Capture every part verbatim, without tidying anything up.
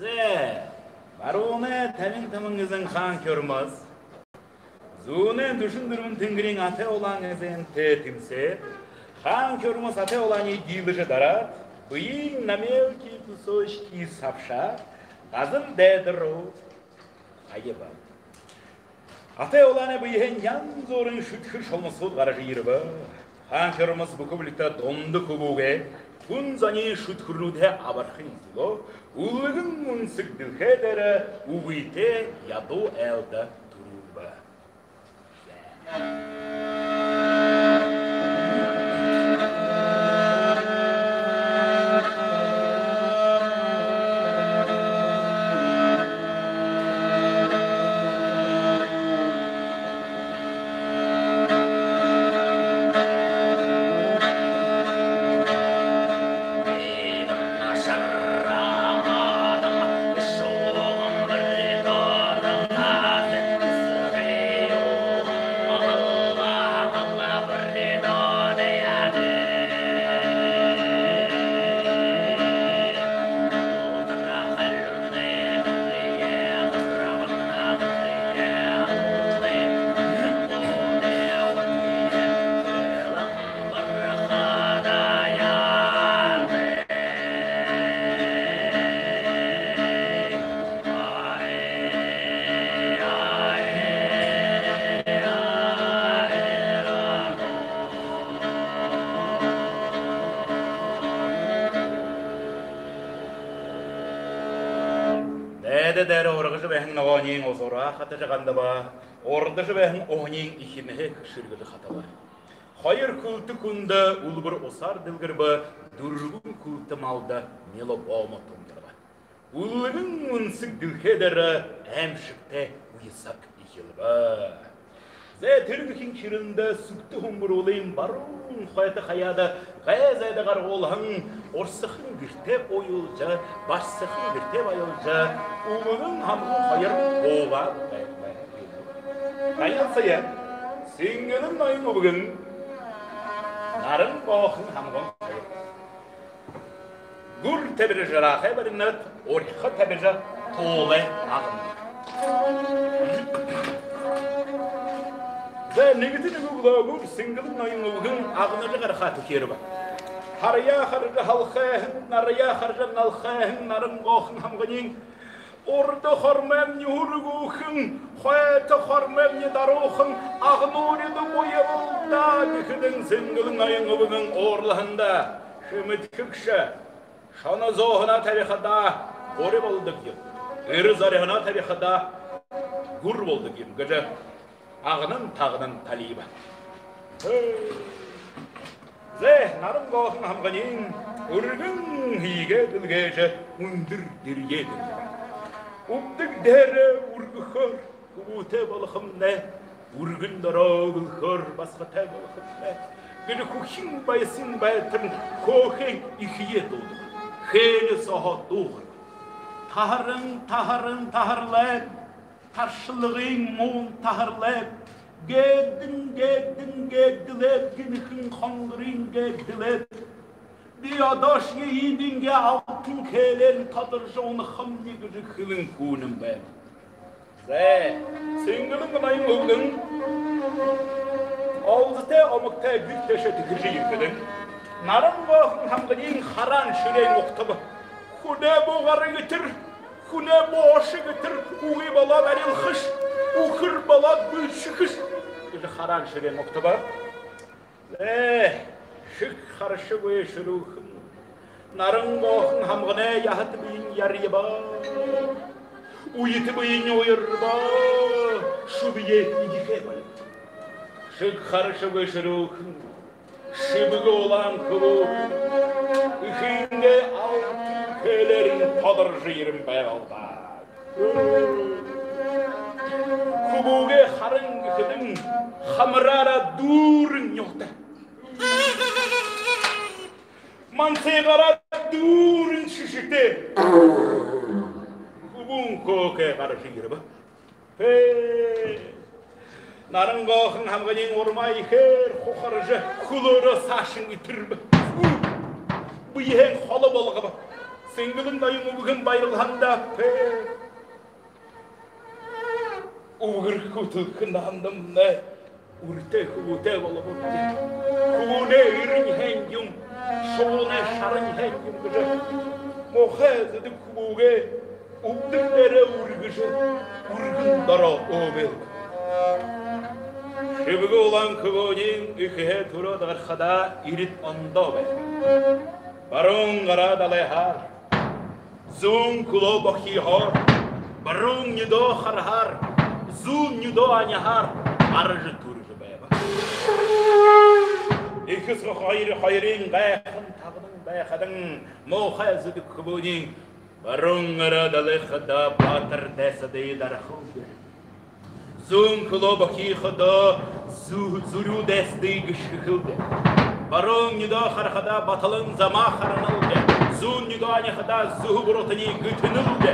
Зэ, баруунай табин табан эзэн Хаан Хюрмас, зүүнэй дүшэн дүрбэн тэнгэриин Атай Улаан эзэнтэй тэмсээд, Хаан Хюрмас Атай Улааниие диилэжэ дараад, бэеын на мелкие кусочки сабшаад, газар дайда руу аяба. Атай Улаанай бэеһээнь янза бүрин шүдхэр шолмосууд гаража ерэбэ. Хаан Хюрмас бүхэ бэлигтэй дунда хүбүүгээ, хүн зониие шүдхэрнүүдһээ абархын түлөө үлгэн үнсэг дэлхэй дээрэ үгытэй ядуу айлда түрүүлбэ. Дээдэ дээрэ ургажа байһан ногоониинь узараа хатажа гандаба, урдажа байһан уһаниинь эхинһээ хэшэргэжэ хатаба. Хоёр хүлтэ хүндэ үлбэр усаар дэлгэрбэ, дүрбэн хүлтэ малда мелобомо тунгадаба. Үлгэн үнсэг дэлхэй дээрэ аймшагтай үе саг эхилбэ. Зэ, тэрэ гэхын шэрэндэ Сүгтэ Һүмбэрүүлэй баруун хойто хаяада гай зайда гаргуулһан, урсахан гэртээ уйлажа, барсахан гэртээ баялжа, Үлгэн һамган хоёр буугаад байба. Танил сая, Сэнгэлэн ноён үбгэн, Наран Гоохон һамган хоёр. Гүр табижа жараахай баринад, урьха табижа туулай агнад. Зэ, нэгэтэ нэгэ үглөөгүүр Сэнгэлэн ноён үбгэн агнажа гарахаа түхеэрбэ. Һараяа хаража һалхайһан, нараяа хаража налхайһан Наран Гоохон һамганиинь урда хормоймни һүргүүхэн, хойто хормоймни даруухан, агнуурида буябал даа гэхэдэнь, Сэнгэлэн ноён үбгэн уурлаһан даа: «Шэмэдхэгшэ, шоно зөөһэнөө табихадаа гури болодог юм, эрэ зориһоноо табихадаа гүр болодог юм», — гэжэ агнан тагнан талиба. Зэ, Наран Гоохон һамганиинь үргэн һэеы дэлгээжэ, үндэр дэрээ дэлгэбэ. «Үбдэг дээрээ үргэхөөр хүбүүтэй болохомнай, үргэн доороо үглөхөөр басагатай болохомнай», — гэжэ хүхин баясын байтар хөөхэй эхые дуудаба. Хээлэ сооһоо дуугарба: «Таһаран, таһаран, таһарлайб, таршалгын муун таһарлайб. Гээгдэн, гээгдэн, гээгдэлээб, гэнхэн хонгорынь гээгдэлээб. Би одоошье эдэнгээ алтан хээлээн тодоржо унахамни», — гэжэ хэлэн хүнэн байба. Зэ, Сэнгэлэн ноён үбгэн олзотой омогтой гэр тээшээ тэхэжэ ерэхэдэнь, Наран Гоохон һамганиинь хараан шэрээн угтаба. «Хүнэй бү гар гэтэр, хүнэй бү ошо гэтэр, үгы болоод арилхаш, үхэр болоод бэлшэхэш», — гэжэ хараан шэрээн угтаба. Ээ, шэг харашагүй шэрүүхэн Наран Гоохон һамганай яһата бэень яряба, уйта бэень уярба, шүбэеэ эдихэ болибо. Шэг харашагүй шэрүүхэн, шэбэгэ улаан хүбүүхэн, эх Хүбүүнэй алтан хэлээрнь тодоржо ерэн байбал даа. Хүбүүгээ харан гэхэдэнь, хамараараа дүүрэн нюһатай. Мансыгаараа дүүрэн шэшэтэй. Хүбүүн хөөхэй гаража ерэбэ. Ээ, Наран-Гоохон һамганиинь урмаа ехээр хухаржа, хүлөөрөө саашань этэрбэ. Бэеһээнь холо болгобо. Сэнгэлэн ноён үбгэн баярлаһандаа: ээ, үбгэр хүтэлхэ наһандамнай үритэй хүбүүтэй болобобди. Хүбүүнэй эрэнь һайн юм, шубуунай шарань һайн юм гэжэ муухай зэдэ хүбүүгээ үбдэн дээрээ үргэжэ, үргэн дороо өөбэйл. Шэбгэ улаан хүбүүниинь эхэһээ түрөөд гарахадаа, эрид ондоо байба. Баруун гараа далайһаар, зүүн хүлөө бохиһоор, баруун нюдөө хараһаар, зүүн нюдөө аняһаар гаража түрэжэ байба. Эхэ соо хоёр, хоёрынь гайхан табан байхадань, муухай зэдэ хүбүүниинь баруун гараа далайхадаа, баатар дайсадые дарахалби. Зүүн хүлөө бохиходоо, зү-, зүрюу дайсадые гэшхэхэлби. Баруун нюдөө харахадаа, баталан замаа хараналби. Зүүн нюдөө аняхадаа, зүһэ буруутаниие гэтэнэлби.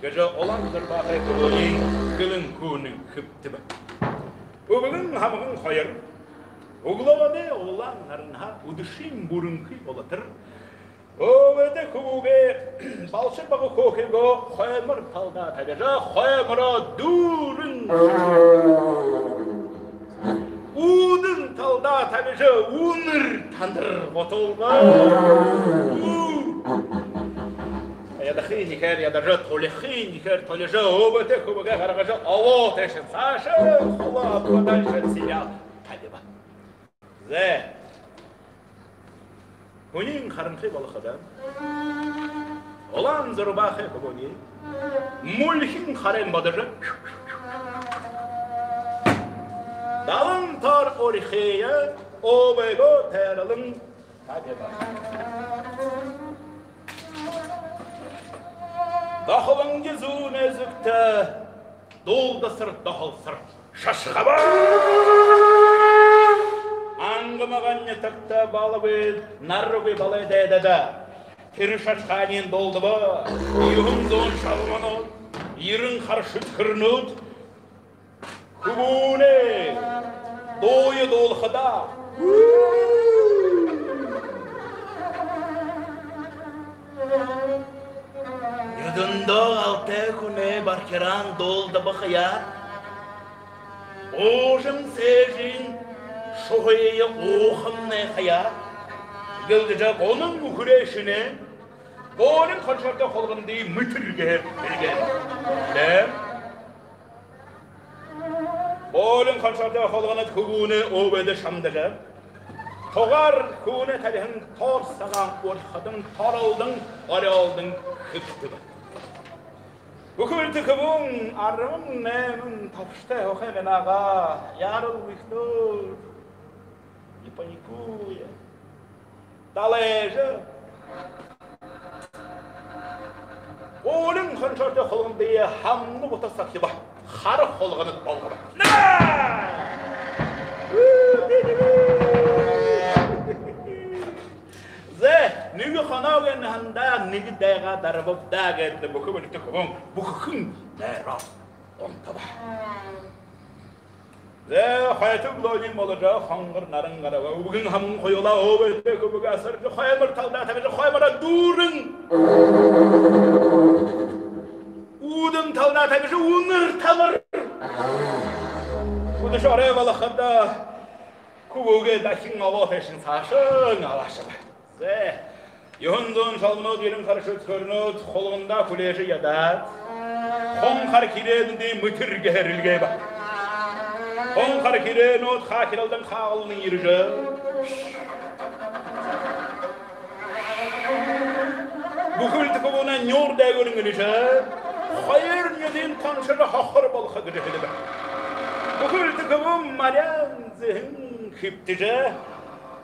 Гэжэ Улаан Зурбаахай хүбүүниинь хэлэн хүнэн хэбтэбэ. Үбгэн һамган хоёр үглөөгөө улаан наранһаа үдэшын бүрэнхы болотор өөбэдэ хүбүүгээ, балшар бага хөөхэйгөө хоймор талдаа табижа, хоймороо дүүрэн, үүдэн талдаа табижа, үнэр тандар готолго. Ядахын ехээр ядажа, тулихын ехээр тулижа, өөбэдэ хүбүүгээ гаргажа, обоо тээшэнь саашань, холо абгадаа шэн силял табиба. Зэ. Хүниинь харанхы болоходо, Улаан Зурбаахай хүбүүниинь мүльһэн харайнь бодожо, далан тоор урихые өөбэйгөө тайралан табиба. Дохолонги зүүн эзэгтэ дуулдасар, дохолсор шашхаба. Ангамаган нютагта балагүй, наргүй балай дайдада. Тэрэ шашхааниинь дуулдаба. Юһэн зуун шалманууд, ерэн хара шүдхэрнүүд хүбүүнэй дууе дуулахада, нюдэндөө алтай хүнэй бархиран дуулдаба хаяа. Уужам сээжын шуһые уухамнай хаяа. Гэлдэжэ, гунан үхэрэй шэнээ Боолин Хоншоортой хулгандые мэтэргэһээр эльгээбэ. Дэ. Боолин Хоншоортой хулганад хүбүүнэй өөбэдэ шамдажа, тугаар хүбүүнэй табиһан тоор сагаан урхадан, торолдон, орёолдон хэбтэбэ. Бүхы бэлигтэй хүбүүн арбан найман тобшотой һуухай байна га. Яарал үгы даа. Не паникуя. Далайжа, Боолин Хоншоортой хулгандые хамнын бута сахиба. Хара хулганад болгобо. Наа! Зэ, нэгэ хоног энэ хандаа, нэгэ дайгаа дарабаб даа гээд, бүхы бэлигтэй хүбүүн бүхэхэн дайраа унтаба. Зэ, хойто үглөөнь боложо, хонгор наран гараба. Үбгэн һамган хоюулаа өөбэдэ хүбүүгээ асаржа, хоймор талдаа табижа, хоймороо дүүрэн, үүдэн талдаа табижа, үнэр танар. Үдэшэ орой болоходо, хүбүүгээ дахин обоо тээшэнь саашань абаашаба. Зэ. Юһэн зуун шалманууд, ерэн хара шүдхэрнүүд хулгандаа хүлеэжэ ядаад, хун хара хирээнүүдые мэтэргэһээр эльгээбэ. Хун хара хирээнүүд хахиралдан хагалан ерэжэ, бүхы бэлигтэй хүбүүнэй нюур дээгүүрнь элижэ, хоёр нюдэнь тоншожо хохор болохо гэжэ хэлэбэ. Бүхы бэлигтэй хүбүүн маряан зэһэн хэбтэжэ,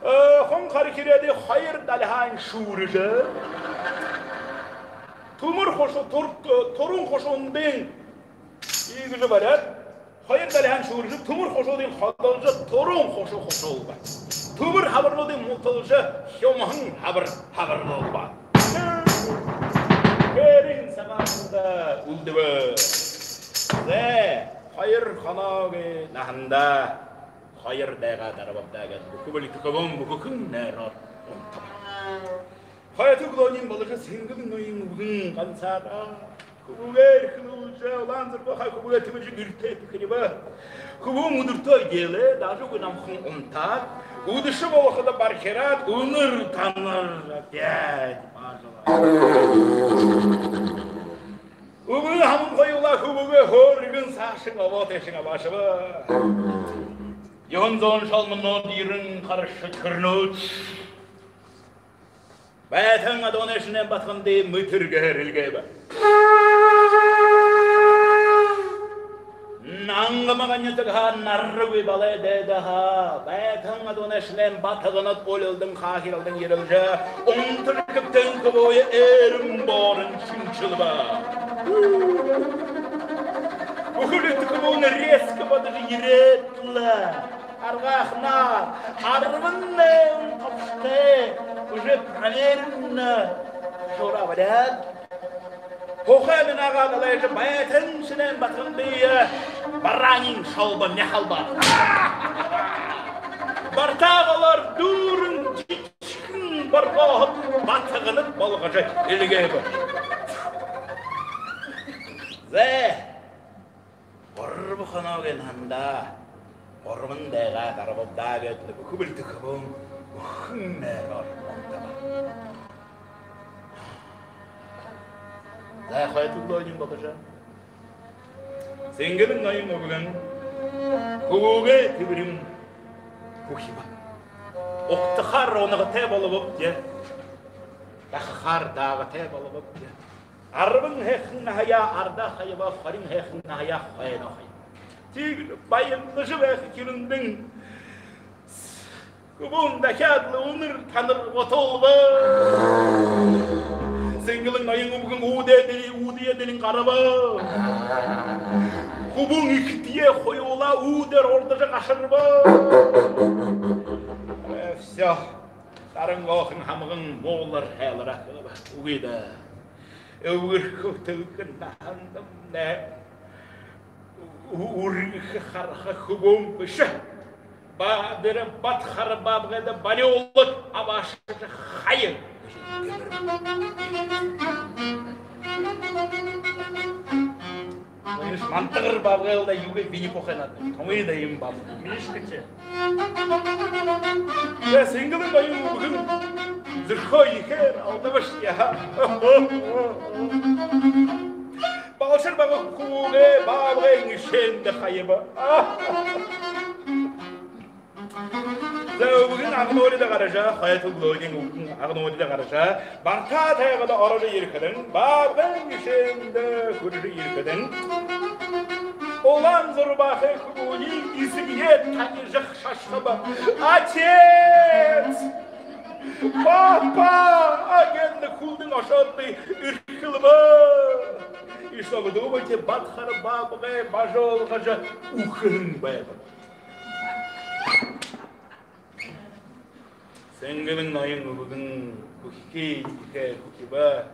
Э, хун хара хирэдэ хоёр далиһаань шүүржэ, түмэр хушуу, тур-, туран хушуундань иигэжэ бариад, хоёр далиһаань шүүржэ, түмэр хушуудынь ходолжо, туран хушуу хушуулба. Түмэр хабарнуудынь муталжа, хюмһан хабар хабарлуулба. Хээрын сагаанда үлдэбэ. Зэ, хоёр хоногой наһандаа хоёр дайгаа дарабабди гээд, бүхы бэлигтэй хүбүүн бүхэхэн найраар унтаба. Хойто үглөөнэй болошоо Сэнгэлэн ноён үбгэн гансаараа хүбүүгээ эрхэлүүлжэ, улаан зургаахай хүбүүгээ тэмэржэ гэртээ түхэрибэ. Хүбүүн үдэртөө эдеэлээ, даже үгы намхан унтаад, үдэшэ болоходо бархираад, үнэр танар опять баажалаа. Үбгэн хамаг хоюулаа хүбүүгээ хөөргэн саашань обоо тээшэнь абаашаба. Юһэн зуун шалманууд ерэн харашаа түрнүүд. Байтан адуунай шэнээн батагандаа мэтэргээр эльгээбэ. Нангама ганья тагһаа наргүй балай дээдэ һаа, Байтан адуунай шэнээн батаганууд улилдан, хаахиралдан ерэлжэ, унтажа хэбтэн хүбүүе эрын боорон шэнжэлбэ. Бүхы бэлигтэй хүбүүн резко бодожо ерээд лэ, аргаахнаар арбан найман тобшотой, уже проверенный шуураа бариад, хухай мянгаа далайжа, Байтан шэнээн батагандаа бараанай шалба мяхалба. Бартаа голоор дүүрэн, жэжэхэн боргооһод батаганууд болгожо эльгээбэ. Зэ, гурба хоногой наһандаа гурбан дайгаа дарабабди гээд лэ, бүхы бэлигтэй хүбүүн бүхэхэн найраар унтаба. Зай, хойто үглөөнэй болошоо Сэнгэлэн ноён үбгэн хүбүүгээ тэбэрин хүхибэ. Угтахаар унагатай болобобди, дахахаар даагатай болобобди. Арбан һайхан наһаяа арадаа хаяба, хорин һайхан наһаяа хойноо хаяба. Тиигэжэ баярлажа байха хирэндэнь хүбүүн дахяад лэ үнэр танар гутуулба. Сэнгэлэн ноён үбгэн үүдээ дэлинь, үүдээ дэлинь гараба. Хүбүүн эхэтэеэ хоюулаа үүдээр урдажа гашарба. Э, всё. Дарангүйхэн хамаган муулар хайлараа хэлэбэ. Үгы даа. Үбгэрхэ, түлхэ наһандамнай ү-, үргэхэ, хараха хүбүүн бэшэ. Ба-, дээрэ Батхара баабгайда бариулаад абаашажа хая. Энэш Мантагар баабгай лэ, юугээ, Винни-Пух һанаад. Томьёо даа юм бааб. Мишка чи. Яа, Сэнгэлэн ноён үбгэн зүрхөө ехээр алдабаш яа. Балшар бага хүбүүгээ баабгайн эшээндэ хаяба. За, үбгэн агнуурида гаража, хойто үглөөнэй үбгэн агнуурида гаража, Барта тайгада орожо ерэхэдэнь, баабгайн эшээндэ хүрэжэ ерэхэдэнь, улаан зургаахай хүбүүниинь эсэгые танижа шашаба. «Отец! Папа!» — гэнэ, хүлдэнь ошоод эрхэлбэ. И что вы думаете, Батхара баабгай бажуулгажа үхэнэ байба. Сэнгэлэн ноён үбгэн хүхихэ ехээр хүхибэ,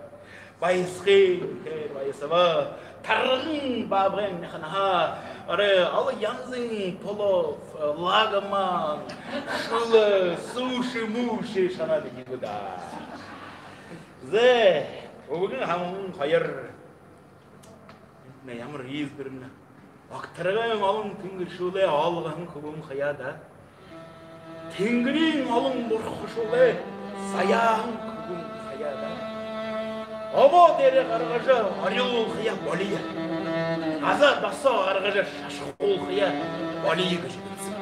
баясахаа ехээр баясаба. Тарган баабгайн мяханһаа арай олон янзын плов, лагман, шүлэ, суши-муши шанаад ябаба даа. Зэ, үбгэн хамаган хоёр. Эндэ ямар ииз дэрнэ. Огторгойн олон тэнгэри шүүлэй олгоһон хүбүүн хаяа даа. Тэнгэриин олон бурхашуулай заяаһан хүбүүн хаяа даа. Обоо дээрээ гаргажа орюулхаяа болиё. Газаа досоо гаргажа шашахуулхаяа болиё гэжэ бэлдсэн.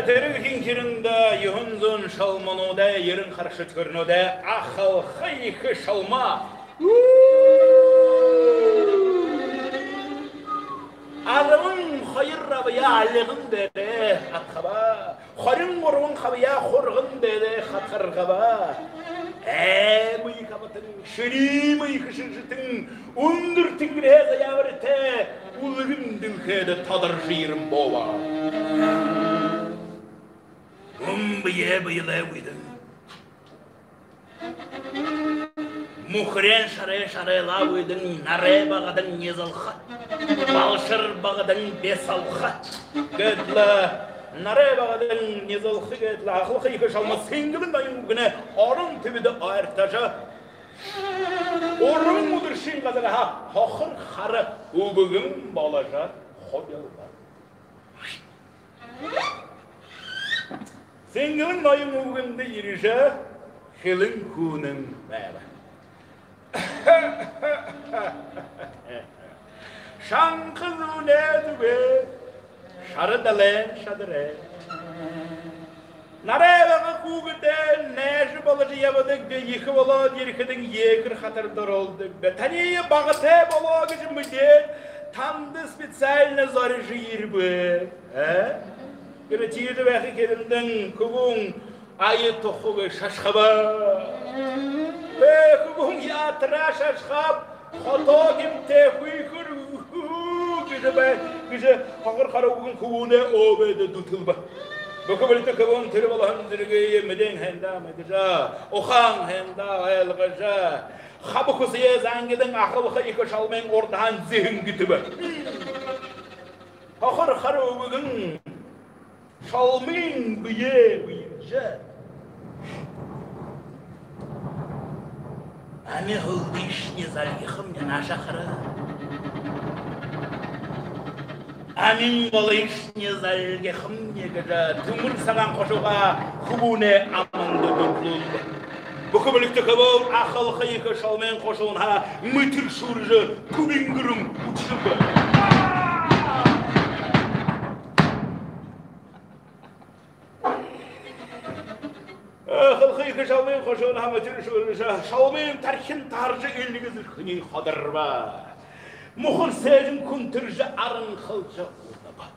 Тэрэ хин хирэндэ юһэн зуун шалмануудай, ерэн хара шүдхэрнүүдай ахалха ехэ шалма. Арбан хоёр абяа альган дээрээ адхаба. Хорин гурбан хабяа хурган дээрээ хатаргаба. Аймые хабатан, шэрымые хэшэржэтэн, үндэр тэнгэриһээ заяабаритай үлгэн дэлхэйдэ тодаржа ерэн бууба. Мүн бэеэ бэелээ гүйдэн. Мүхэрэй шарай шарайлаа гүйдэн, нарай багадан низалха, балшар багадан бесалха. Гээд лэ нарай багадан низалха гээд лэ ахалха ехэ шалма Сэнгэлэн ноён үбгэнэй орон түбидэ ойртожо, уран үдэршын газарһаа хохор хара үбгэн боложо хубилба. Сэнгэлэн ноён үбгэндэ ерэжэ, хэлэн хүнэн байба. Шанха зүүнэй зүгэй шара далайн шадарай. Нарай бага хүүгэдээ найжа боложо ябадаг би, ехэ болоод ерэхэдэнь ехэ хатарда оролдог би. Таниие багатай болоо гэжэ мэдээд, танда специально зорижо ерэбэ. Э? Гэртээ тиигээд байха гэхэдэнь хүбүүн ая тухагүй шашхаба. Бэ, хүбүүн яатараа шашхаб, хотоо гэмтээ хүхэр гэжэ бай, гэжэ хохор хара үбгэн хүбүүнэй өөбэдэ дүтэлбэ. Бүхэ бэлигтэй хүбүүн тэрэ болоһон зэргые мэдээн һэн даа мэдэжэ, ухаан һэн даа ойлгожо, хаба хүсэеэ зангидан ахалха ехэ шалмын урдаһаань зэһэн гэтэбэ. Хохор хара үбгэн шалмын бэеэ бэелжэ: «Ами һүлдыш нэ, зальгихамни, нааша хара. Амин болыш нэ, зальгихамни», — гэжэ түмэр сагаан хушуугаа хүбүүнэй аманда дүрлүүлбэ. Бүхэ бэлигтэй хүбүүн ахалха ехэ шалмын хушуунһаа мэтэр шүүржэ, хүбиин гүрэн үдшэбэ. Ахалха ехэ шалмын хушуунһаа мэтэр шүүржэ, шалмын тархин таһаржа, эльгэ зүрхэниинь ходарба. Мухар сээжэн хүнтэржэ, аран халжа удаба.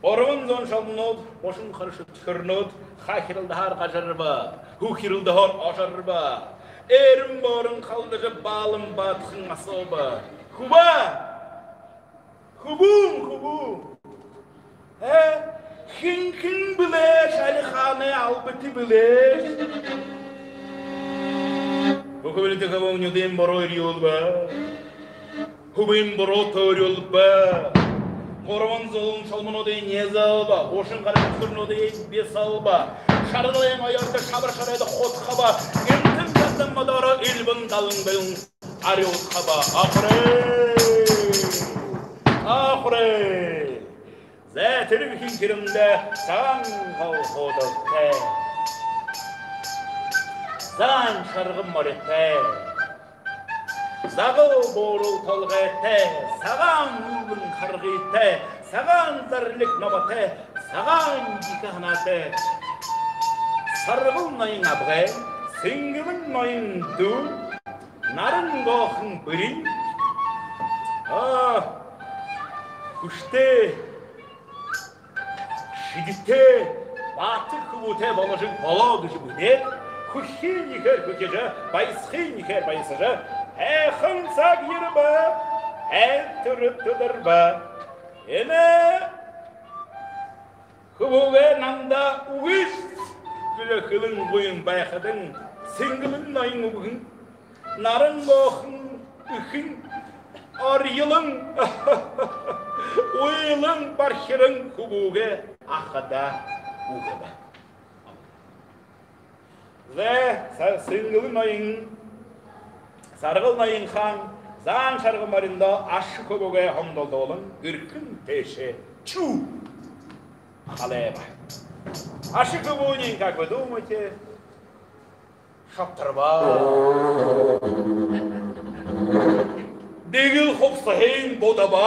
Гурбан зуун шалманууд, гушан хара шүдхэрнүүд хаа хэрэлдэһээр гажарба, һү хэрэлдэһээр ожорбо. Эрэн боорон халдажа, баалан баатахан асууба: «Хүбүү! Хүбүүн, хүбүү! Э, хэн хэн бэлэйш, али хаанай албатай бэлэйш?» Бүхэ бэлигтэй хүбүүн нюдын буруу эрьюулбэ. Хүбүүн буруу түрүүлбэ. Гурбан зуун шалмануудые низалба, гушан хара шүдхэрнүүдые бесалба. Шара далайн оёорто шабар шарайда худхаба. Гэмтэн газар модоороо эльбэн далан бэлэн арюудхаба. Ахарай! Ахарай! Зай, тэрэ хин хирэндэ сагаан галхуудтай, сагаан шарга моритой, загал буурал толгойтой, сагаан үүлэн харгытай, сагаан зарлиг ноботой, сагаан ехэ һанаатай Саргал ноён абгай, Сэнгэлэн ноён дүү, Наран Гоохон бэринь, а, хүсэтэй, шэдэтэй, баатар хүбүүтэй боложо болоо гэжэ мэдээд, хүхиин ехээр хүхижэ, баясахын ехээр баясажа, һайхан саг ерэбэ, һайн түрэ түдэрбэ. Энэ хүбүүгээ намда үгыш гэжэ хэлэн гуйн байхадань, Сэнгэлэн ноён үбгэн Наран Гоохон эхын орьёлон, уйлан бархиран хүбүүгээ ахада үгэбэ. Зай, Сэнгэлэн ноён, Саргал ноён хаан сагаан шарга мориндо аша хүбүүгээ хомдолдуулан, гэрхэн тээшээ шүүн халайба. Аша хүбүүниинь, как вы думаете, шабтарба. Дэгэл хубсаһыень будаба.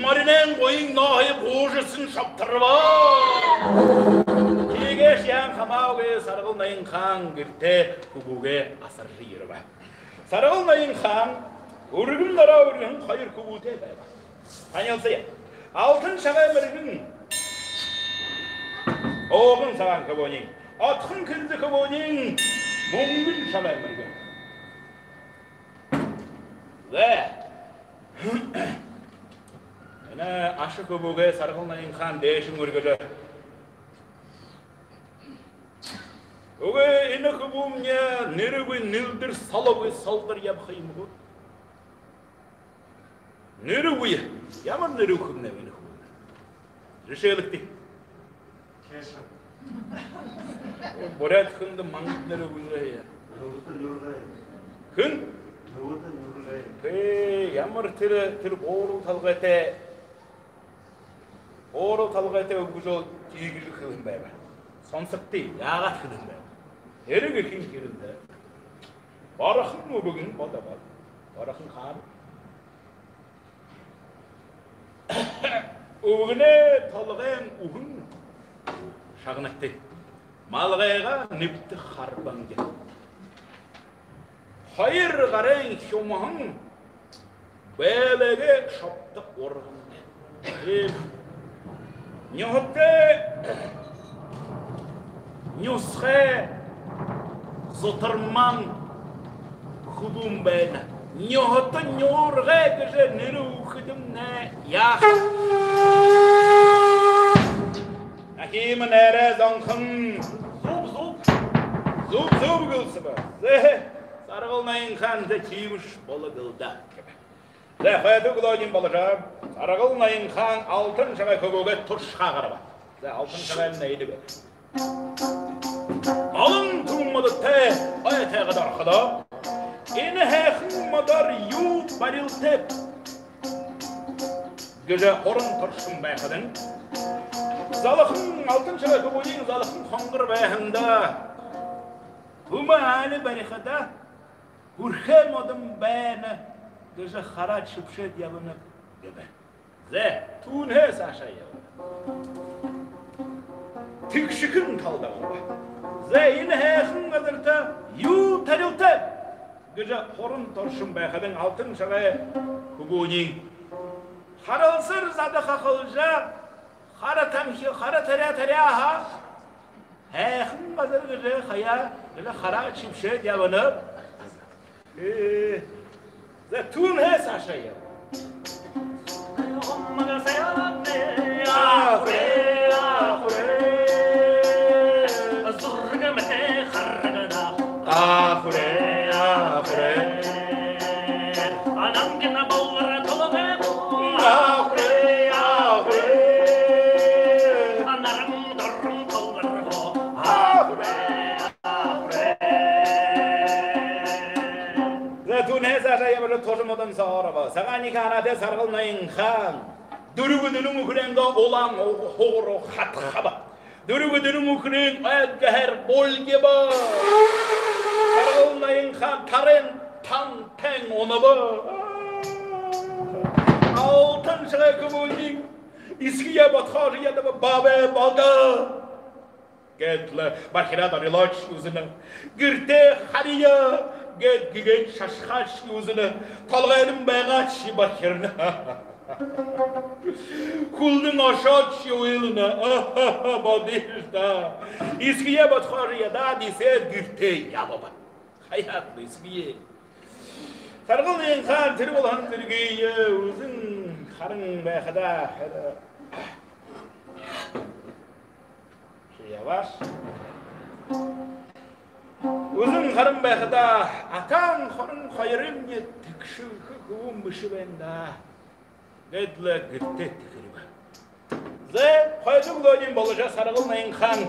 мориной гуйн нооһые гуужа шабтарба. Тиигээшье хамаагүй Саргал ноён хаан гэртээ хүбүүгээ асаржа ерэбэ. Саргал ноён хаан үргэн доро үргэн хоёр хүбүүтэй байба. Танилсая. Алтан шагай мэргэн, ууган сагаан хүбүүниинь, отхон хилзэ хүбүүниинь, мүнгэн шагай мэргэн. Зэ. Энэ аша хүбүүгээ Саргал ноён хаан дээшэнь үргэжэ: Үгы, энэ хүбүүмни нэрэгүй, нэлдэр сологүй, солдор ябаха юм гү? Нэрэгүй. Ямар нэрэ үгэхэмнай энэ хүбүүмни? Жэшээлэгты. Кеша. Буряад хүндэ мангад нэрэ үгэнэ. Нүгөөдэ Нюргай. Хэн? Нүгөөдэ Нюргай. Ээ, ямар тэрэ, тэрэ буурал толгойтой, буурал толгойтой үбгэжөө тиигэжэ хэлэн байба. Сонсогты, яагаад хэлэн байба? Эрэ гэхын хэрэн даа. Борохон үбгэн бодо бол. Борохон хаан. Үбгэнэй толгойн үһэн шагнагты. Малгайгаа нэбтэ харбанги. Хоёр гарайнь хюмһан, бэлэгээ шобто урганги. Иимэ нюһатай, нюсхай, зутарман хүбүүн байна. Нюһата Нюргай гэжэ нэрэ үгэхэдэмнай яаха? Ахимын нэрэ зонхон. Зүб, зүб. Зүб, зүб гэлсэбэ. Зэ, Саргал ноён хаан, зэ, тиибэш болог лэ даа. Зэ, хойто үглөөниинь боложо, Саргал ноён хаан алтан шагай хүбүүгээ туршаха гараба. Зэ, алтан шагай нэйдэ бэ. Олон түмэн модотой ой тайгада орходоо, энэ һайхан модоор юу барилтайб гэжэ хуран туршан байхадань, залахан, алтан шагай хүбүүниинь залахан хонгор байһандаа: Хүмэ али барихада, хүрхэ модон байна гэжэ хараад шэбшээд ябанаб, гэбэ. Зэ, түүнһээ саашаа ябана. Тэгшэхэн талада болбо. Зэ, энэ һайхан газарта юу тарилтайб гэжэ хуран туршан байхадань, алтан шагай хүбүүниинь харалсар зада хахалжа, хара тамхи, хара таряа таряаһаа, һайхан газар гэжэ хаяа, гэжэ хараад шэбшээд ябана. Ээ, зэ, түүнһээ саашаа ябана. Ахурэ, ахурэ. Зураг мэтэ харагда. Ахурэ, ахурэ. Анангина болор толгой. Ахурэ, ахурэ. Анарам дорон толгор. Ахурэ. Зэ, түүнһээ саашаа ябажа, тожо модон соо ороба. Сагаан ехэ һанаатай Саргал ноён хаан дүрбэ дүрэн үхэрөөнгөө улаан һуг руу хатхаба. Дүрбэ дүрэн үхэрынь ойд гэһээр булгиба. Саргал ноён хаан тарайн тантайн унаба. Алтан шагай хүбүүниинь эсэгэеэ бодхоожо ядаба: Баабай, бодо. Гээд лэ бахираад орёолшье үзэнэ. Гэртээ харая гээд гэгээн шашхаашье үзэнэ. Толгойнь байгаашье бахирна. Хүлынь ошоошье уйлана. Бодыш даа. Эсэгэеэ бодхоожо ядаад, эсээд гэртээ ябаба. Хаяад лэ эсэгэеэ. Саргал ноён хаан тэрэ болоһон зэргые үзэн харан байхадаа, ши ябааш. Үзэн харан байхадаа, атаан хорон хоёрынь тэгшэлхэ хүбүүн бэшэ байна даа. Гээд лэ гэртээ тэхэрибэ. Зэ, хойто үглөөниинь боложо, Саргал ноён хаан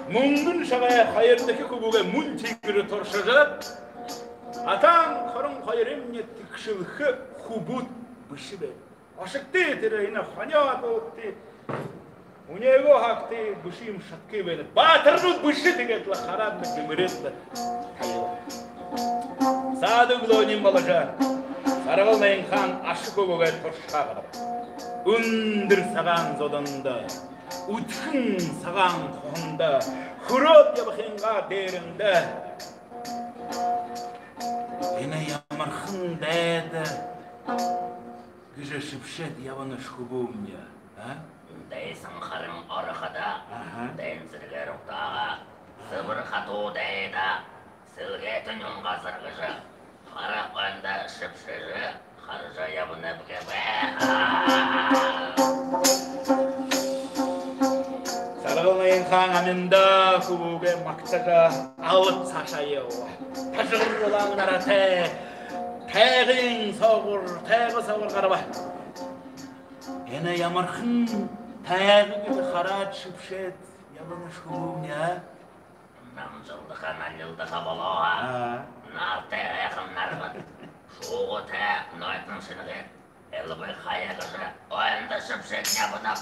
мүнгэн шагай хоёрдохи хүбүүгээ мүн тиигэжэ туршажа, атаан хорон хоёрынь тэгшэлхэ хүбүүд бэшэ байна. Ошогты, тэрэ энэ хонёо атугты, үнеэгөө хаагты, бэшэ юм шадхагүй байна. Баатарнууд бэшэ, тиигээд лэ хараад лэ, гэмэрээд лэ. Саад үглөөниинь боложо, Саргал ноён хаан аша хүбүүгээ туршаха гараба. Үндэр сагаан зодондо, үдхэн сагаан хуһанда хүрөөд ябахынгаа дээрэндэ энэ ямархан дайда гэжэ шэбшээд ябанаш, хүбүүмни, а? Дайсан харан орходо, аха, дайн сэргээр угтаагаа, сэбэр хатуу дайда сэлгеэтэ нюнгаа саргажа, хара ойндо шэбшэжэ, хаража ябанаб гэбэ. Саргал ноён хаан аминдаа хүбүүгээ магтажа, алад саашаа ябаба. Ташагар улаан наратай, тайгын соогуур, тайга соогуур гараба. Энэ ямархан тайга гэжэ хараад шэбшээд ябанаш, хүбүүмни, а? Намжалдаха, налилдаха болоо һаа. Аа. Нартай һайхан нарбад, шуугитай нойтон шэнэгээд, элбэг хаяа гэжэ ойндо шэбшээд ябанаб.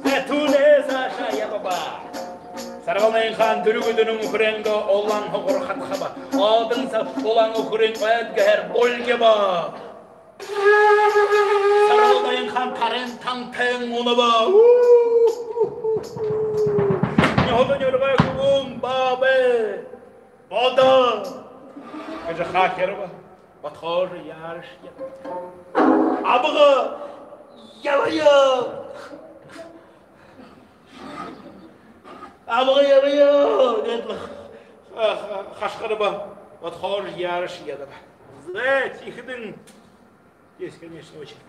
Зэ, түүнэй саашаа ябаба. Саргал ноён хаан дүрбэ дүнэн үхэрэйнгөө улаан һугар хадхаба. Одон саг улаан үхэрэй ойд гэһээр булгиба. Саргал ноён хаан тарин тантайн унаба. Нюдэн нюргай хүбүүн: «Баабай, бодо!» — гэжэ хахирба. Бодхоожо яараш яда. «Абга, ябая! Абга, ябая!» — гээд лэ ха-, ха-, хашхарба. Бодхоожо яараш ядаба. Зэ, тиихэдэнь здесь, конечно, очень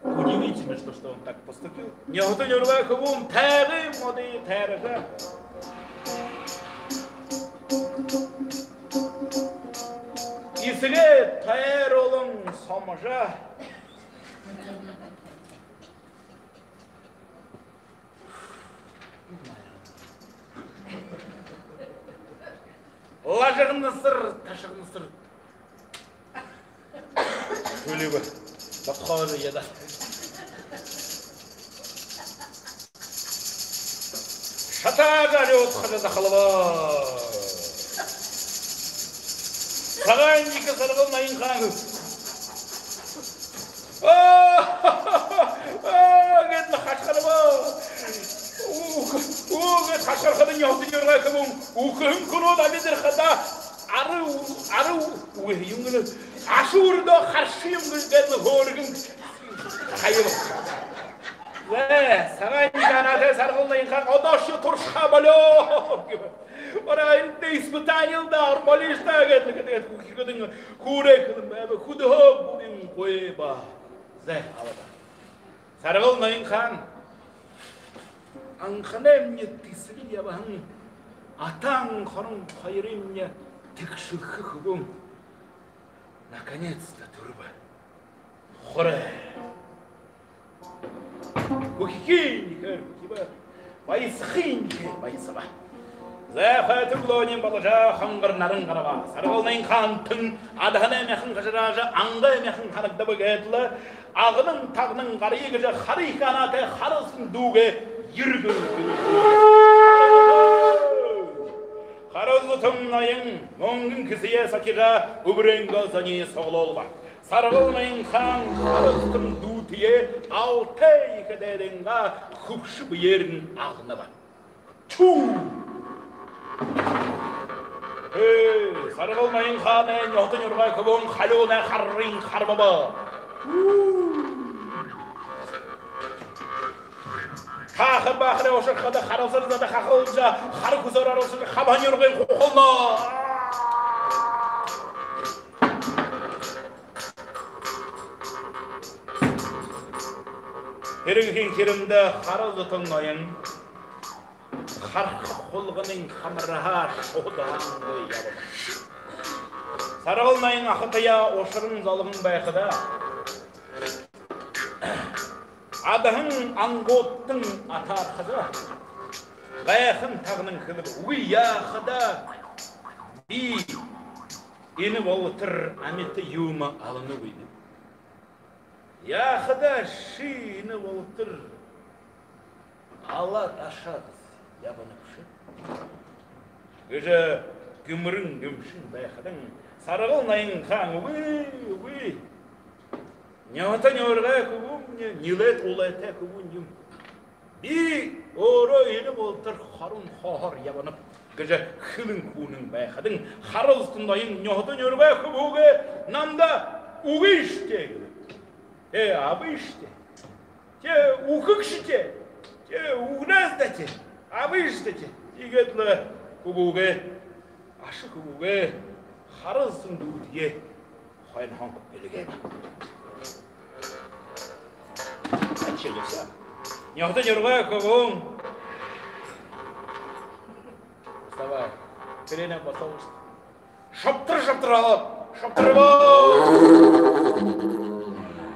удивительно, что, что он так поступил. Нюдэн нюргай хүбүүн тайгын модые тайража, эсэгээ тайр олон соможо, лажагнасар, ташагнасар түлибэ. Бодхоожо яда. Шатаажа, арюудхажа захалба. Сагаан ехэ Саргал ноён хаан: «Аа, аа!» — гээд лэ хашхарба. «Ү, ү» — гээд хашхархадань, Нюдэн нюргай хүбүүн үхэһэн хүнүүд амидархада, арай, арай, үгы, юун гэлэй, ашуурда харши юм гээд лэ хөөргэн хаяба. Зэ, сагаан ехэ һанаатай Саргал ноён хаан: «Одоошье туршаха болёо», — гэбэ. «Орой, эндэ испытание лэ даа, ор болиш даа», — гээд лэ, гээд, гээд, хүхихэдэнь, хүхихэдэнь хүрэхэ юм байба, хүдөөһөө бүриин гуйба. Зэ, абаа даа. Саргал ноён хаан анханаймни тэсэлжэ ябаһан Атаан хорон хоёрыемни тэгшэлхэ хүбүүн наконец-то түрэбэ. Хорой. Хүхихын ехээр хүхибэ, баясахын ехээр баясаба. Зэ, хойто үглөөнь боложо, хонгор наран гараба. Саргал ноён хаантан адаһанай мяхан хажараажа, ангай мяхан харагдаба гээд лэ, агнан тагнан гарая гэжэ хара ехэ һанаатай Хара Зутан дүүгээ ергэ. Хара Зутан ноён мүнгэн хэсэеэ сахижа, үбэрөөнгөө зониие суглуулба. Саргал ноён хаан Хара Зутан дүүтэеэ Алтай ехэ дайдынгаа хүбшэ бэеэрнь агнаба. Чү! Ээ, Саргал ноён хаанай нюдэн нюргай хүбүүн халюунай харыень харбаба. Хахад баахарай ушархада, харалсар зада хахалжа, хара хүсөөр аралсажа, хабһа нюргыень хухална. Хэрэгын хирэндэ Хара Зутан ноён харха хулганын хамарһаа шуһа удаангүй ябаба. Саргал ноён ахатаяа ушаран золгон байхада, адаһан ангуудтань атаархада, гайхан тагнан хэлэбэ: «Үгы, яахада би энэ болотор амита юумэ аланагүйб? Яахада ши энэ болотор алаад ашаад ябанабши?» — гэжэ гэмэрэн гэмшэн байхадань, Саргал ноён хаан: «Үгы, үгы. Нёһото нёргой хүбүүмни нилээд улайтай хүбүүн юм. Би өөрөө энэ болотор хорон хооһоор ябанаб гэжэ хэлэн хүнэн байхадань, Харалзатан ноён нёһото нёргой хүбүүгээ намда үгыш тээ гэбэ. Тээ абыш тээ. Тээ үхэгш тээ. Тээ үгэнэш даа тээ. Абыш даа тээ. Тиигээд лэ хүбүүгээ, аша хүбүүгээ, Харалзатан дүүтэеэ хойноһоонь эльгээбэ. Нёһото нёргой хүбүүн. Вставай. Тэрэнээ босоо. Шабтар, шабтар, шабтарба.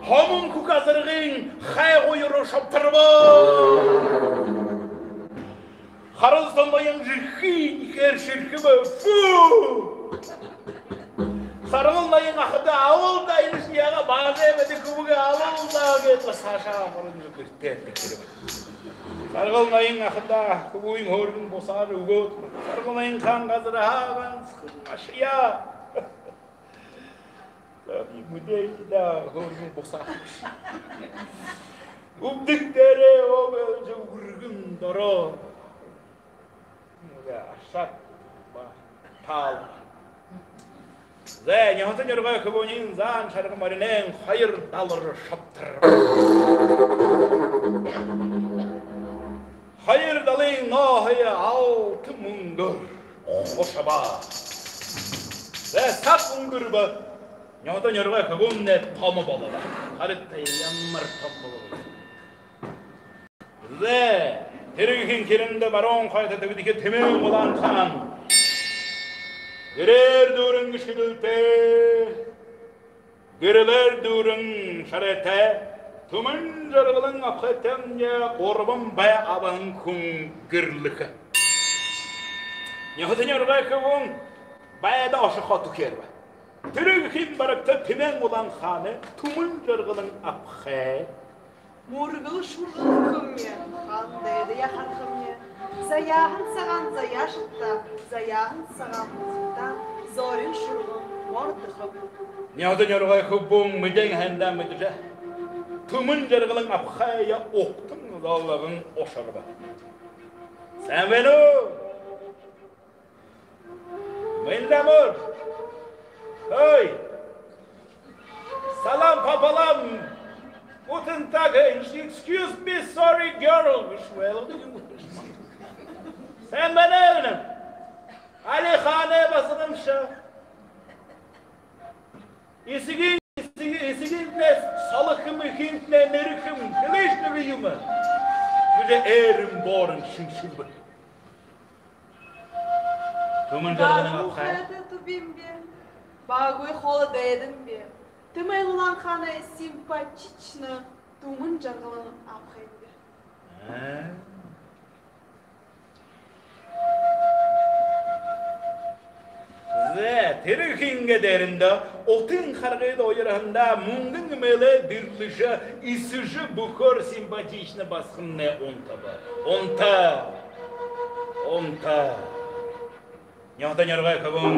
Хомон хүхэ азаргын хай гоёор шабтарба. Харалзатан ноён жэрхинэхээр шэрхэбэ. Фу! Саргал ноён ахада: «Алал даа, энэш яагаа баажа бэдэ хүбүүгээ, алал даа», — гээд лэ саашаа амаран гэртээ тэрэбэ. Саргал ноён ахада хүбүүень хөөргэн бусаар үгөөд, Саргал ноён хаан газарһаа ганса ашаяа. За, би мэдээгүй даа, хөөргэн бусаа. Үбдэг дээрээ өөбэлжэ үргэн дороо. Ашаад ба таал. За, нёһото нёргой хүбүүниинь заан шарга моринойнь хоёр далаар шабтарба. Хоёр далын нооһоёо алта мүнгөөр хушаба. За, саг үнгэрбэ. Нёһото нёргой хүбүүмнай томо болобо. Харагты, ямар томо болобо. За, тэрэ гэһэн хирэндэ баруун хойто тиигэдэхи Тэмээн Улаан хаан. Гэрээр дүүрэн гэшхэлтэй, гэрэлээр дүүрэн шарайтай, Түмэн Жаргалан абхайтамни гурбан бай абаһан хүн гэрлэхэ. Нёһото нёргой хүбүүн байда ошохо түхеэрбэ. Тэрэ гэһэн барагта Тэмээн Улаан хаанай Түмэн Жаргалан абхай. Мүргэл шургал хүмни, хаан дайдаяа харахамни. Заяаһан сагаан заяа шагта, заяаһан сагаан булта, зорин шургал мордохоб. Нёһото нёргой хүбүүн мэдээн һайндаа мэдэжэ, Түмэн Жаргалан абхайе угтан золгон ошорбо. Сайн байна уу? Мэндэ амар. Ой. Салам пополам. Guten Tag, excuse me, sorry, girl. Сайн байна. Али хаанай басаган шэ? Эсэгын, эсэгын, эсэгынтнай соло хэм, эхынтнай нэрэ хэм, хэлыш нэгэ юумэ. Гэжэ ээрэн боорон шэншэлбэ. Түмэн Жаргалан абхай. Баагүй хоолой дайдамби. Тэмээн Улаан хаанай симпатична Түмэн Жаргалан абхаймби. За, тэрэ гэһэн дээрэндэ утын харгыда уярһандаа мүнгэн эмээлээ дэрлэжэ, эсэжэ, бүхөөр симпатична басаганмнай унтаба. Унта. Унта. Нёһото нёргой хүбүүн